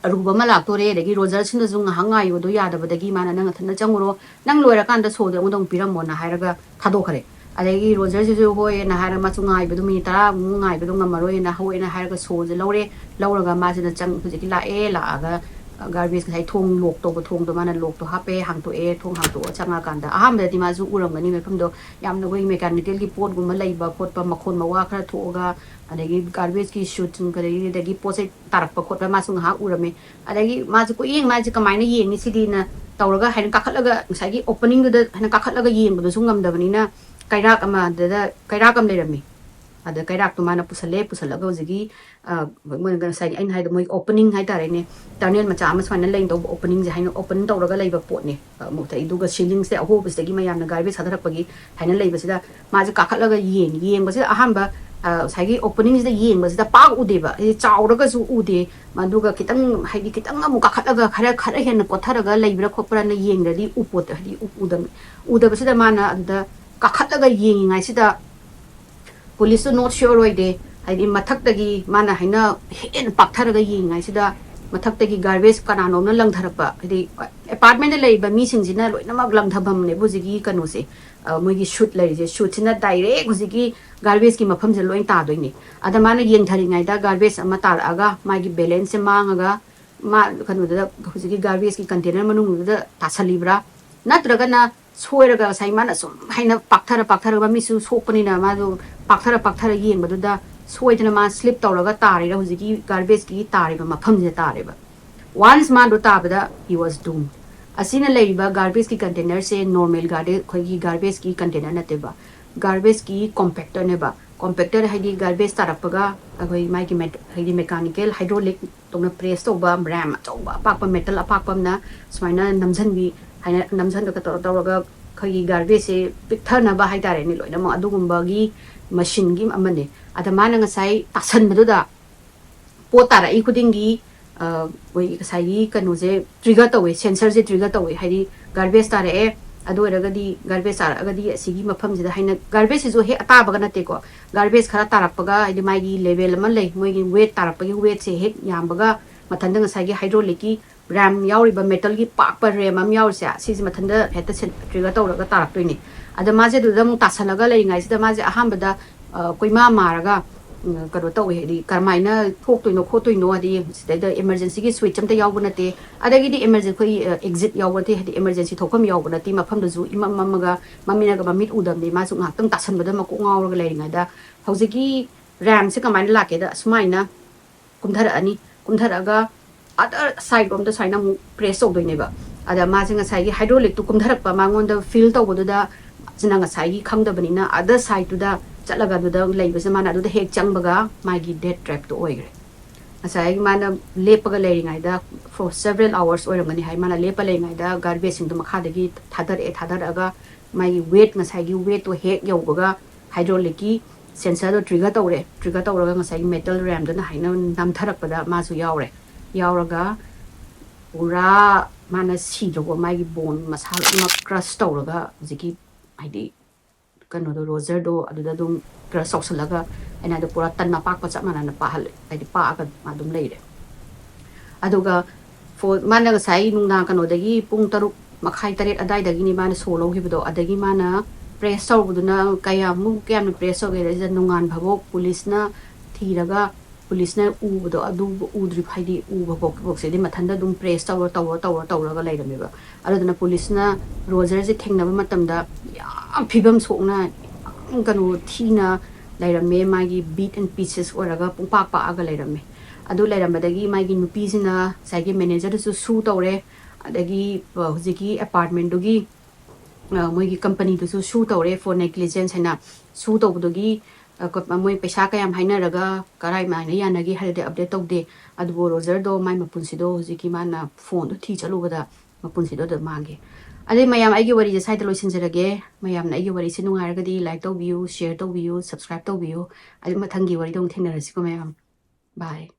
ꯑꯔꯨꯕ ꯑꯃ ꯂꯥꯛꯇꯣꯔꯦ, ꯑꯗꯒꯤ ꯔꯣꯖꯔꯁꯤꯅꯁꯨ ꯉꯥꯏꯍꯥꯛ ꯉꯥꯏꯌꯣꯗꯣ ꯌꯥꯗꯕꯗꯒꯤ ꯃꯥꯅ "ꯅꯪ ꯅꯊꯟꯗ ꯆꯪꯉꯨꯔꯣ, ꯅꯪ ꯂꯣꯏꯔꯀꯥꯟꯗ ꯁꯣꯗꯣ ꯑꯩꯉꯣꯟꯗ ꯑꯃꯨꯛ ꯄꯤꯔꯝꯃꯣꯅ" ꯍꯥꯏꯔꯒ ꯊꯥꯗꯣꯛꯈ꯭ꯔꯦ꯫ ꯑꯗꯒꯤ ꯔꯣꯖꯔꯁꯤꯁꯨ ꯍꯣꯏꯅ ꯍꯥꯏꯔꯒ ꯃꯥꯁꯨ ꯉꯥꯏꯕꯗꯣ ꯃꯤꯅꯤꯠ ꯇꯔꯥꯃꯨꯛ ꯉꯥꯏꯕꯗꯣ ꯉꯝꯃꯔꯣꯏꯅ ꯍꯣꯏꯅ ꯍꯥꯏꯔꯒ ꯁꯣꯁꯦ ꯂꯧꯔꯦ꯫ ꯂꯧꯔꯒ ꯃꯥꯁꯤꯅ ꯆꯪ ꯍꯧꯖꯤꯛꯀꯤ ꯂꯥꯛꯑꯦ, ꯂꯥꯛꯑꯒ ꯒꯥꯔꯕꯦꯖ ꯉꯁꯥꯏ ꯊꯣꯡ ꯂꯣꯛ ꯇꯧꯕ ꯊꯣꯡꯗꯣ ꯃꯥꯅ ꯂꯣꯛꯇꯣ ꯍꯥꯞꯄꯦ, ꯍꯥꯡꯇꯣꯛꯑꯦ꯫ ꯊꯣꯡ ꯍꯥꯡꯇꯣꯛꯑ ꯆꯪꯉꯀꯥꯟꯗ ꯑꯍꯥꯟꯕꯗꯗꯤ ꯃꯥꯁꯨ ꯎꯔꯝꯒꯅꯤ ꯃꯐꯝꯗꯣ, ꯌꯥꯝꯅ ꯑꯩꯈꯣꯏ ꯃꯦꯀꯥꯅꯤꯀꯦꯜꯒꯤ ꯄꯣꯠꯒꯨꯝꯕ ꯂꯩꯕ ꯈꯣꯠꯄ, ꯃꯈꯣꯟ ꯃꯋꯥ ꯈꯔ ꯊꯣꯛꯑꯒ, ꯑꯗꯒꯤ ꯒꯥꯔꯕꯦꯖꯀꯤ ꯁꯨꯠꯁꯤꯡ, ꯑꯗꯒꯤ ꯑꯗꯒꯤ ꯄꯣꯠ ꯆꯩ ꯇꯥꯔꯛꯄ ꯈꯣꯠꯄ ꯃꯥꯁꯨ ꯉꯥꯏꯍꯥꯛ ꯎꯔꯝꯃꯦ꯫ ꯑꯗꯒꯤ ꯃꯥꯁꯦ ꯀꯣꯏꯌꯦꯡ ꯃꯥꯁꯦ ꯀꯃꯥꯏꯅ ꯌꯦꯡꯅꯤ ꯁꯤꯗꯤꯅ ꯇꯧꯔꯒ ꯍꯥꯏꯅ ꯀꯥꯈꯠꯂꯒ, ꯉꯁꯥꯏꯒꯤ ꯑꯣꯄꯅꯤꯡꯗꯨꯗ ꯍꯥꯏꯅ ꯀꯥꯈꯠꯂꯒ ꯌꯦꯡꯕꯗꯨꯁꯨ ꯉꯝꯗꯕꯅꯤꯅ, ꯀꯩꯔꯥꯛ ꯑꯃꯗꯨꯗ ꯀꯩꯔꯥꯛ ꯑꯃ ꯂꯩꯔꯝꯃꯤ꯫ ꯑꯗ ꯀꯩꯔꯥꯛꯇꯣ ꯃꯥꯅ ꯄꯨꯁꯜꯂꯦ꯫ ꯄꯨꯁꯜꯂꯒ ꯍꯧꯖꯤꯛꯀꯤ, ꯑ, ꯃꯣꯏꯅ ꯉꯁꯥꯏꯒꯤ ꯑꯩꯅ ꯍꯥꯏꯗꯣ ꯃꯣꯏ ꯑꯣꯄꯅꯤꯡ ꯍꯥꯏꯇꯥꯔꯦꯅꯦ, ꯇꯅꯦꯜ ꯃꯆꯥ ꯑꯃ ꯁꯨꯃꯥꯏꯅ ꯂꯩꯗꯧꯕ ꯑꯣꯄꯅꯤꯡꯁꯦ ꯍꯥꯏꯅ ꯑꯣꯄꯟ ꯇꯧꯔꯒ ꯂꯩꯕ ꯄꯣꯠꯅꯦ꯫ ꯑ, ꯑꯃꯨꯛꯇ ꯑꯗꯨꯒ ꯁꯤꯂꯤꯡꯁꯦ ꯑꯍꯣꯕꯁꯤꯗꯒꯤ ꯃꯌꯥꯝꯅ ꯒꯥꯔꯕꯦꯖ ꯊꯥꯗꯔꯛꯄꯒꯤ ꯍꯥꯏꯅ ꯂꯩꯕꯁꯤꯗ ꯃꯥꯁꯦ ꯀꯥꯈꯠꯂꯒ ꯌꯦꯡ-, ꯌꯦꯡꯕꯁꯤꯗ ꯑꯍꯥꯟꯕ, ꯑ, ꯉꯁꯥꯏꯒꯤ ꯑꯣꯄꯅꯤꯡꯁꯤꯗ ꯌꯦꯡꯕꯁꯤꯗ ꯄꯥꯛ ꯎꯗꯦꯕ, ꯍꯥꯏꯗꯤ ꯆꯥꯎꯔꯒꯁꯨ ꯎꯗꯦ꯫ ꯑꯗꯨꯒ ꯈꯤꯇꯪ, ꯍꯥꯏꯗꯤ ꯈꯤꯇꯪ ꯑꯃꯨꯛ ꯀꯥꯈꯠꯂꯒ ꯈꯔ, ꯈꯔ ꯍꯦꯟꯅ ꯀꯣꯠꯊꯔꯒ ꯂꯩꯕ꯭ꯔꯥ ꯈꯣꯠꯄ꯭ꯔꯥꯅ ꯌꯦꯡꯗ꯭ꯔꯗꯤ ꯎꯄꯣꯠꯇ, ꯍꯥꯏꯗꯤ ꯎ-, ꯎꯗꯕ-, ꯎꯗꯕꯁꯤꯗ ꯃꯥꯅ ꯑꯗꯨꯗ ꯀꯥꯈꯠꯂꯒ ꯌꯦꯡꯉꯤꯉꯩꯁꯤꯗ ꯄꯨꯂꯤꯁꯇꯨ not sure ꯑꯣꯏꯗꯦ꯫ ꯍꯥꯏꯗꯤ ꯃꯊꯛꯇꯒꯤ ꯃꯥꯅ ꯍꯥꯏꯅ ꯍꯦꯟꯅ ꯄꯥꯛꯊꯔꯒ ꯌꯦꯡꯉꯤꯉꯩꯁꯤꯗ ꯃꯊꯛꯇꯒꯤ ꯒꯥꯔꯕꯦꯖ ꯀꯅꯥꯅꯣꯝꯅ ꯂꯪꯊꯔꯛꯄ, ꯍꯥꯏꯗꯤ ꯑꯦꯄꯥꯔꯠꯃꯦꯟꯗ ꯂꯩꯔꯤꯕ ꯃꯤꯁꯤꯡꯁꯤꯅ ꯂꯣꯏꯅꯃꯛ ꯂꯪꯊꯐꯝꯅꯦꯕ ꯍꯧꯖꯤꯛꯀꯤ ꯀꯩꯅꯣꯁꯦ, ꯑ, ꯃꯣꯏꯒꯤ ꯁꯨꯠ ꯂꯩꯔꯤꯁꯦ꯫ ꯁꯨꯠꯁꯤꯅ ꯗꯥꯏꯔꯦꯛ ꯍꯧꯖꯤꯛꯀꯤ ꯒꯥꯔꯕꯦꯖꯀꯤ ꯃꯐꯝꯁꯤꯗ ꯂꯣꯏ ꯇꯥꯗꯣꯏꯅꯦ꯫ ꯑꯗ ꯃꯥꯅ ꯌꯦꯡꯊꯔꯤꯉꯩꯗ ꯒꯥꯔꯕꯦꯖ ꯑꯃ ꯇꯥꯔꯛꯑꯒ ꯃꯥꯒꯤ ꯕꯦꯂꯦꯟꯁꯁꯦ ꯃꯥꯡꯉꯒ ꯃꯥ ꯀꯩꯅꯣꯗꯨꯗ ꯍꯧꯖꯤꯛꯀꯤ ꯒꯥꯔꯕꯦꯖꯀꯤ ꯀꯟꯇꯦꯅꯔ ꯃꯅꯨꯡꯗꯨꯗ ꯇꯥꯁꯜꯂꯤꯕ꯭ꯔꯥ, ꯅꯠꯇ꯭ꯔꯒꯅ ꯁꯣꯏꯔꯒ ꯉꯁꯥꯏ ꯃꯥꯅ ꯁꯨꯝ ꯍꯥꯏꯅ ꯄꯥꯛꯊꯔ ꯄꯥꯛꯊꯔꯒ ꯃꯃꯤꯠꯁꯨ ꯁꯣꯛꯄꯅꯤꯅ ꯃꯥꯗꯣ ꯄꯥꯛꯊꯔ ꯄꯥꯛꯊꯔ ꯌꯦꯡꯕꯗꯨꯗ ꯁꯣꯏꯗꯅ ꯃꯥ ꯁ꯭ꯂꯤꯞ ꯇꯧꯔꯒ ꯇꯥꯔꯤꯔ ꯍꯧꯖꯤꯛꯀꯤ ꯒꯥꯔꯕꯦꯖꯀꯤ ꯇꯥꯔꯤꯕ ꯃꯐꯝꯁꯤꯗ ꯇꯥꯔꯦꯕ꯫ Once ꯃꯥꯗꯣ ꯇꯥꯕꯗ he was doomed꯫ ꯑꯁꯤꯅ ꯂꯩꯔꯤꯕ ꯒꯥꯔꯕꯦꯖꯀꯤ ꯀꯟꯇꯦꯅꯔꯁꯦ ꯅꯣꯔꯃꯦꯜ ꯒꯥꯔꯕꯦꯖ, ꯑꯩꯈꯣꯏꯒꯤ ꯒꯥꯔꯕꯦꯖꯀꯤ ꯀꯟꯇꯦꯅꯔ ꯅꯠꯇꯦꯕ, ꯒꯥꯔꯕꯦꯖꯀꯤ ꯀꯣꯝꯄꯦꯛꯇꯔꯅꯦꯕ꯫ ꯀꯣꯝꯄꯦꯛꯇꯔ ꯍꯥꯏꯗꯤ ꯒꯥꯔꯕꯦꯖ ꯇꯥꯔꯛꯄꯒ ꯑꯩꯈꯣꯏ ꯃꯥꯒꯤ ꯃꯦꯠ-, ꯍꯥꯏꯗꯤ ꯃꯦꯀꯥꯅꯤꯀꯦꯜ ꯍꯥꯏꯗ꯭ꯔꯣꯂꯤꯛ ꯇꯧꯅ ꯄ꯭ꯔꯦꯁ ꯇꯧꯕ ꯔꯦꯝ ꯑꯆꯧꯕ ꯑꯄꯥꯛꯄ, ꯃꯦꯇꯜ ꯑꯄꯥꯛꯄ ꯑꯃꯅ ꯁꯨꯃꯥꯏꯅ ꯅꯝꯁꯤꯟꯕꯤ ꯍꯥꯏꯅ ꯅꯝꯁꯤꯟꯕꯒ ꯇꯧꯔ ꯇꯧꯔꯒ ꯑꯩꯈꯣꯏꯒꯤ ꯒꯥꯔꯕꯦꯖꯁꯦ ꯄꯤꯛꯊꯅꯕ ꯍꯥꯏꯇꯥꯔꯦꯅꯦ, ꯂꯣꯏꯅꯃꯛ ꯑꯗꯨꯒꯨꯝꯕꯒꯤ ꯃꯁꯤꯟꯒꯤ ꯑꯃꯅꯦ꯫ ꯑꯗ ꯃꯥꯅ ꯉꯁꯥꯏ ꯇꯥꯁꯟꯕꯗꯨꯗ ꯄꯣꯠ ꯇꯥꯔꯛꯏ ꯈꯨꯗꯤꯡꯒꯤ, ꯑ, ꯑꯩꯈꯣꯏ ꯉꯁꯥꯏꯒꯤ ꯀꯩꯅꯣꯁꯦ ꯇ꯭ꯔꯤꯒꯔ ꯇꯧꯋꯦ, ꯁꯦꯟꯁꯔꯁꯦ ꯇ꯭ꯔꯤꯒꯔ ꯇꯧꯋꯦ꯫ ꯍꯥꯏꯗꯤ ꯒꯥꯔꯕꯦꯖ ꯇꯥꯔꯛꯑꯦ, ꯑꯗꯨ ꯑꯣꯏꯔꯒꯗꯤ ꯒꯥꯔꯕꯦꯖ ꯇꯥꯔꯛꯑꯒꯗꯤ ꯑꯁꯤꯒꯤ ꯃꯐꯝꯁꯤꯗ ꯍꯥꯏꯅ, ꯒꯥꯔꯕꯦꯖꯁꯤꯁꯨ ꯍꯦꯛ ꯑꯇꯥꯕꯒ ꯅꯠꯇꯦꯀꯣ, ꯒꯥꯔꯕꯦꯖ ꯈꯔ ꯇꯥꯔꯛꯄꯒ, ꯍꯥꯏꯗꯤ ꯃꯥꯒꯤ ꯂꯦꯚꯦꯜ ꯑꯃ ꯂꯩ, ꯃꯣꯏꯒꯤ ꯋꯦꯠ ꯇꯥꯔꯛꯄꯒꯤ ꯋꯦꯠꯁꯦ ꯍꯦꯛ ꯌꯥꯝꯕꯒ ꯃꯊꯟꯇ ꯉꯁꯥꯏꯒꯤ ꯍꯥꯏꯗ꯭ꯔꯣꯂꯤꯛꯀꯤ ꯔꯦꯝ ꯌꯥꯎꯔꯤꯕ, ꯃꯦꯇꯜꯒꯤ ꯄꯥꯛꯄ ꯔꯦꯝ ꯑꯃ ꯌꯥꯎꯔꯤꯁꯦ, ꯁꯤꯁꯦ ꯃꯊꯟꯇ ꯍꯦꯛꯇ ꯇ꯭ꯔꯤꯒꯔ ꯇꯧꯔꯒ ꯇꯥꯔꯛꯇꯣꯏꯅꯦ꯫ ꯑꯗ ꯃꯥꯁꯦ ꯑꯗꯨꯗ ꯑꯃꯨꯛ ꯇꯥꯁꯜꯂꯒ ꯂꯩꯔꯤꯉꯩꯁꯤꯗ ꯃꯥꯁꯦ ꯑꯍꯥꯟꯕꯗ, ꯑ, ꯀꯣꯏꯃꯥ ꯃꯥꯔꯒ, ꯎꯝ, ꯀꯩꯅꯣ ꯇꯧꯋꯦ, ꯍꯥꯏꯗꯤ ꯀꯔꯝꯍꯥꯏꯅ ꯊꯣꯛꯇꯣꯏꯅꯣ ꯈꯣꯠꯇꯣꯏꯅꯣ, ꯍꯥꯏꯗꯤ ꯁꯤꯗꯩꯗ ꯏꯃꯔꯖꯦꯟꯁꯤꯒꯤ ꯁ꯭ꯋꯤꯆ ꯑꯝꯇ ꯌꯥꯎꯕ ꯅꯠꯇꯦ, ꯑꯗꯒꯤꯗꯤ ꯏꯃꯔꯖꯦꯟ-, ꯑꯩꯈꯣꯏ, ꯑ, ꯑꯦꯛꯖꯤꯠ ꯌꯥꯎꯕ ꯅꯠꯇꯦ, ꯍꯥꯏꯗꯤ ꯏꯃꯔꯖꯦꯟꯁꯤ ꯊꯣꯛꯐꯝ ꯌꯥꯎꯕ ꯅꯠꯇꯦ, ꯃꯐꯝꯗꯨꯁꯨ ꯏꯃꯝ ꯃꯝꯃꯒ ꯃꯃꯤꯠꯅꯒ ꯃꯃꯤꯠ ꯎꯗꯕꯅꯤ꯫ ꯃꯥꯁꯨ ꯉꯥꯏꯍꯥꯛꯇꯪ ꯇꯥꯁꯟꯕꯗ ꯃꯀꯣꯛ ꯉꯥꯎꯔꯒ ꯂꯩꯔꯤꯉꯩꯗ ꯍꯧꯖꯤꯛꯀꯤ ꯔꯦꯝꯁꯦ ꯀꯃꯥꯏꯅ ꯂꯥꯛꯀꯦꯗ, ꯑꯁꯨꯃꯥꯏꯅ ꯀꯨꯝꯊꯔꯛꯑꯅꯤ, ꯀꯨꯝꯊꯔꯛꯑꯒ ꯑꯗꯔ ꯁꯥꯏꯠ ꯔꯣꯝꯗ ꯁꯨꯃꯥꯏꯅ ꯑꯃꯨꯛ ꯄ꯭ꯔꯦꯁ ꯇꯧꯗꯣꯏꯅꯦꯕ꯫ ꯑꯗ ꯃꯥꯁꯦ ꯉꯁꯥꯏꯒꯤ ꯍꯥꯏꯗ꯭ꯔꯣꯂꯤꯛꯇꯨ ꯀꯨꯝꯊꯔꯛꯄ ꯃꯉꯣꯟꯗ ꯐꯤꯜ ꯇꯧꯕꯗꯨꯗ ꯁꯤꯅ ꯉꯁꯥꯏꯒꯤ ꯈꯪꯗꯕꯅꯤꯅ ꯑꯗꯔ ꯁꯥꯏꯠꯇꯨꯗ ꯆꯠꯂꯒ ꯑꯗꯨꯗ ꯂꯩꯕꯁꯦ ꯃꯥꯅ ꯑꯗꯨꯗ ꯍꯦꯛ ꯆꯪꯕꯒ ꯃꯥꯒꯤ ꯗꯦꯠ ꯇ꯭ꯔꯦꯞꯇꯣ ꯑꯣꯏꯈ꯭ꯔꯦ꯫ ꯉꯁꯥꯏꯒꯤ ꯃꯥꯅ ꯂꯦꯞꯄꯒ ꯂꯩꯔꯤꯉꯩꯗ, for several hours ꯑꯣꯏꯔꯝꯒꯅꯤ ꯍꯥꯏ, ꯃꯥꯅ ꯂꯦꯞꯄ ꯂꯩꯔꯤꯉꯩꯗ ꯒꯥꯔꯕꯦꯖꯁꯤꯡꯗꯣ ꯃꯈꯥꯗꯒꯤ ꯊꯥꯗꯔꯛꯑꯦ, ꯊꯥꯗꯔꯛꯑꯒ ꯃꯥꯒꯤ ꯋꯦꯠ, ꯉꯁꯥꯏꯒꯤ ꯋꯦꯠꯇꯣ ꯍꯦꯛ ꯌꯧꯕꯒ ꯍꯥꯏꯗ꯭ꯔꯣꯂꯤꯛꯀꯤ ꯁꯦꯟꯁꯔꯗꯣ ꯇ꯭ꯔꯤꯒꯔ ꯇꯧꯔꯦ꯫ ꯇ꯭ꯔꯤꯒꯔ ꯇꯧꯔꯒ ꯉꯁꯥꯏꯒꯤ ꯃꯦꯇꯜ ꯔꯦꯝꯗꯨꯅ ꯍꯥꯏꯅ ꯅꯝꯊꯔꯛꯄꯗ ꯃꯥꯁꯨ ꯌꯥꯎꯔꯦ꯫ ꯌꯥꯎꯔꯒ ꯄꯨꯔꯥ ꯃꯥꯅ ꯁꯤꯗ꯭ꯔꯕ, ꯃꯥꯒꯤ ꯕꯣꯟ ꯃꯁꯥ ꯂꯣꯏꯅꯃꯛ ꯀ꯭ꯔꯁ ꯇꯧꯔꯒ ꯍꯧꯖꯤꯛꯀꯤ, ꯍꯥꯏꯗꯤ, ꯀꯩꯅꯣꯗꯣ, ꯔꯣꯖꯔꯗꯣ ꯑꯗꯨꯗ ꯑꯗꯨꯝ ꯀ꯭ꯔꯁ ꯇꯧꯁꯜꯂꯒ ꯑꯩꯅ ꯑꯗꯨ ꯄꯨꯔꯥ ꯇꯟ ꯑꯄꯥꯛꯄ ꯆꯞ ꯃꯥꯟꯅꯅ ꯄꯥꯍꯜꯂꯦ, ꯍꯥꯏꯗꯤ ꯄꯥꯛꯑꯒ ꯑꯗꯨꯝ ꯂꯩꯔꯦ꯫ ꯑꯗꯨꯒ ꯐꯣꯟ, ꯃꯥꯅ ꯉꯁꯥꯏ ꯅꯨꯡꯗꯥꯡ ꯀꯩꯅꯣꯗꯒꯤ ꯄꯨꯡ ꯇꯔꯨꯛ ꯃꯈꯥꯏ, ꯇꯔꯦꯠ ꯑꯗꯥꯏꯗꯒꯤꯅꯤ ꯃꯥꯅ ꯁꯣ ꯂꯧꯈꯤꯕꯗꯣ꯫ ꯑꯗꯒꯤ ꯃꯥꯅ ꯄ꯭ꯔꯦꯁ ꯇꯧꯔꯨꯕꯗꯨꯅ ꯀꯌꯥꯃꯨꯛ ꯌꯥꯝꯅ ꯄ꯭ꯔꯦꯁ ꯇꯧꯒꯦꯗ, ꯁꯤꯗ ꯅꯣꯡꯉꯥꯟ ꯐꯥꯎꯕ ꯄꯨꯂꯤꯁꯅ ꯊꯤꯔꯒ ꯄꯨꯂꯤꯁꯅ ꯎꯕꯗꯣ ꯑꯗꯨ ꯎꯗ꯭ꯔꯤ, ꯍꯥꯏꯗꯤ ꯎꯕ ꯐꯥꯎ-, ꯐꯥꯎꯁꯤꯗꯤ ꯃꯊꯟꯇ ꯑꯗꯨꯝ ꯄ꯭ꯔꯦꯁ ꯇꯧꯔ, ꯇꯧꯔ, ꯇꯧꯔ, ꯇꯧꯔꯒ ꯂꯩꯔꯝꯃꯦꯕ꯫ ꯑꯗꯨꯗꯨꯅ ꯄꯨꯂꯤꯁꯅ ꯔꯣꯖꯔꯁꯦ ꯊꯦꯡꯅꯕ ꯃꯇꯝꯗ ꯌꯥꯝ ꯐꯤꯕꯝ ꯁꯣꯛꯅ, ꯌꯥꯝ ꯀꯩꯅꯣ ꯊꯤꯅ ꯂꯩꯔꯝꯃꯦ꯫ ꯃꯥꯒꯤ ꯕꯤꯠ ꯑꯦꯟ ꯄꯤꯁꯦꯁ ꯑꯣꯏꯔꯒ ꯄꯨꯡꯄꯥꯛ ꯄꯥꯛꯑꯒ ꯂꯩꯔꯝꯃꯦ꯫ ꯑꯗꯨ ꯂꯩꯔꯝꯕꯗꯒꯤ ꯃꯥꯒꯤ ꯅꯨꯄꯤꯁꯤꯅ ꯉꯁꯥꯏꯒꯤ ꯃꯦꯅꯦꯖꯔꯗꯨꯁꯨ ꯁꯨ ꯇꯧꯔꯦ, ꯑꯗꯒꯤ, ꯑ, ꯍꯧꯖꯤꯛꯀꯤ ꯑꯦꯄꯥꯔꯠꯃꯦꯟꯗꯨꯒꯤ, ꯑ, ꯃꯣꯏꯒꯤ ꯀꯝꯄꯅꯤꯗꯨꯁꯨ ꯁꯨ ꯇꯧꯔꯦ, for negligence ꯍꯥꯏꯅ ꯁꯨ ꯇꯧꯕꯗꯨꯒꯤ, ꯑ, ꯀ-, ꯃꯣꯏ ꯄꯩꯁꯥ ꯀꯌꯥꯝ ꯍꯥꯏꯅꯔꯒ ꯀꯔꯥꯏꯃꯥꯏꯅ ꯌꯥꯅꯒꯦ ꯍꯥꯏꯔꯗꯤ ꯑꯞꯗꯦꯠ ꯇꯧꯗꯦ꯫ ꯑꯗꯨꯕꯨ ꯔꯣꯖꯔꯗꯣ ꯃꯥꯏ ꯃꯄꯨꯟꯁꯤꯗꯣ ꯍꯧꯖꯤꯛꯀꯤ ꯃꯥꯅ ꯐꯣꯟꯗꯣ ꯊꯤ ꯆꯠꯂꯨꯕꯗ ꯃꯄꯨꯟꯁꯤꯗꯣ ꯑꯗꯨꯝ ꯃꯥꯡꯈꯤ꯫ ꯑꯗꯩ ꯃꯌꯥꯝ, ꯑꯩꯒꯤ ꯋꯥꯔꯤꯁꯦ ꯁ꯭ꯋꯥꯏꯗ ꯂꯣꯏꯁꯤꯟꯖꯔꯒꯦ꯫ ꯃꯌꯥꯝꯅ ꯑꯩꯒꯤ ꯋꯥꯔꯤꯁꯦ ꯅꯨꯡꯉꯥꯏꯔꯒꯗꯤ like ꯇꯧꯕꯤꯌꯨ, share ꯇꯧꯕꯤꯌꯨ, subscribe ꯇꯧꯕꯤꯌꯨ꯫ ꯑꯗꯨ ꯃꯊꯪꯒꯤ ꯋꯥꯔꯤꯗ ꯑꯃꯨꯛ ꯊꯦꯡꯅꯔꯁꯤꯀꯣ ꯃꯌꯥꯝ꯫ Bye꯫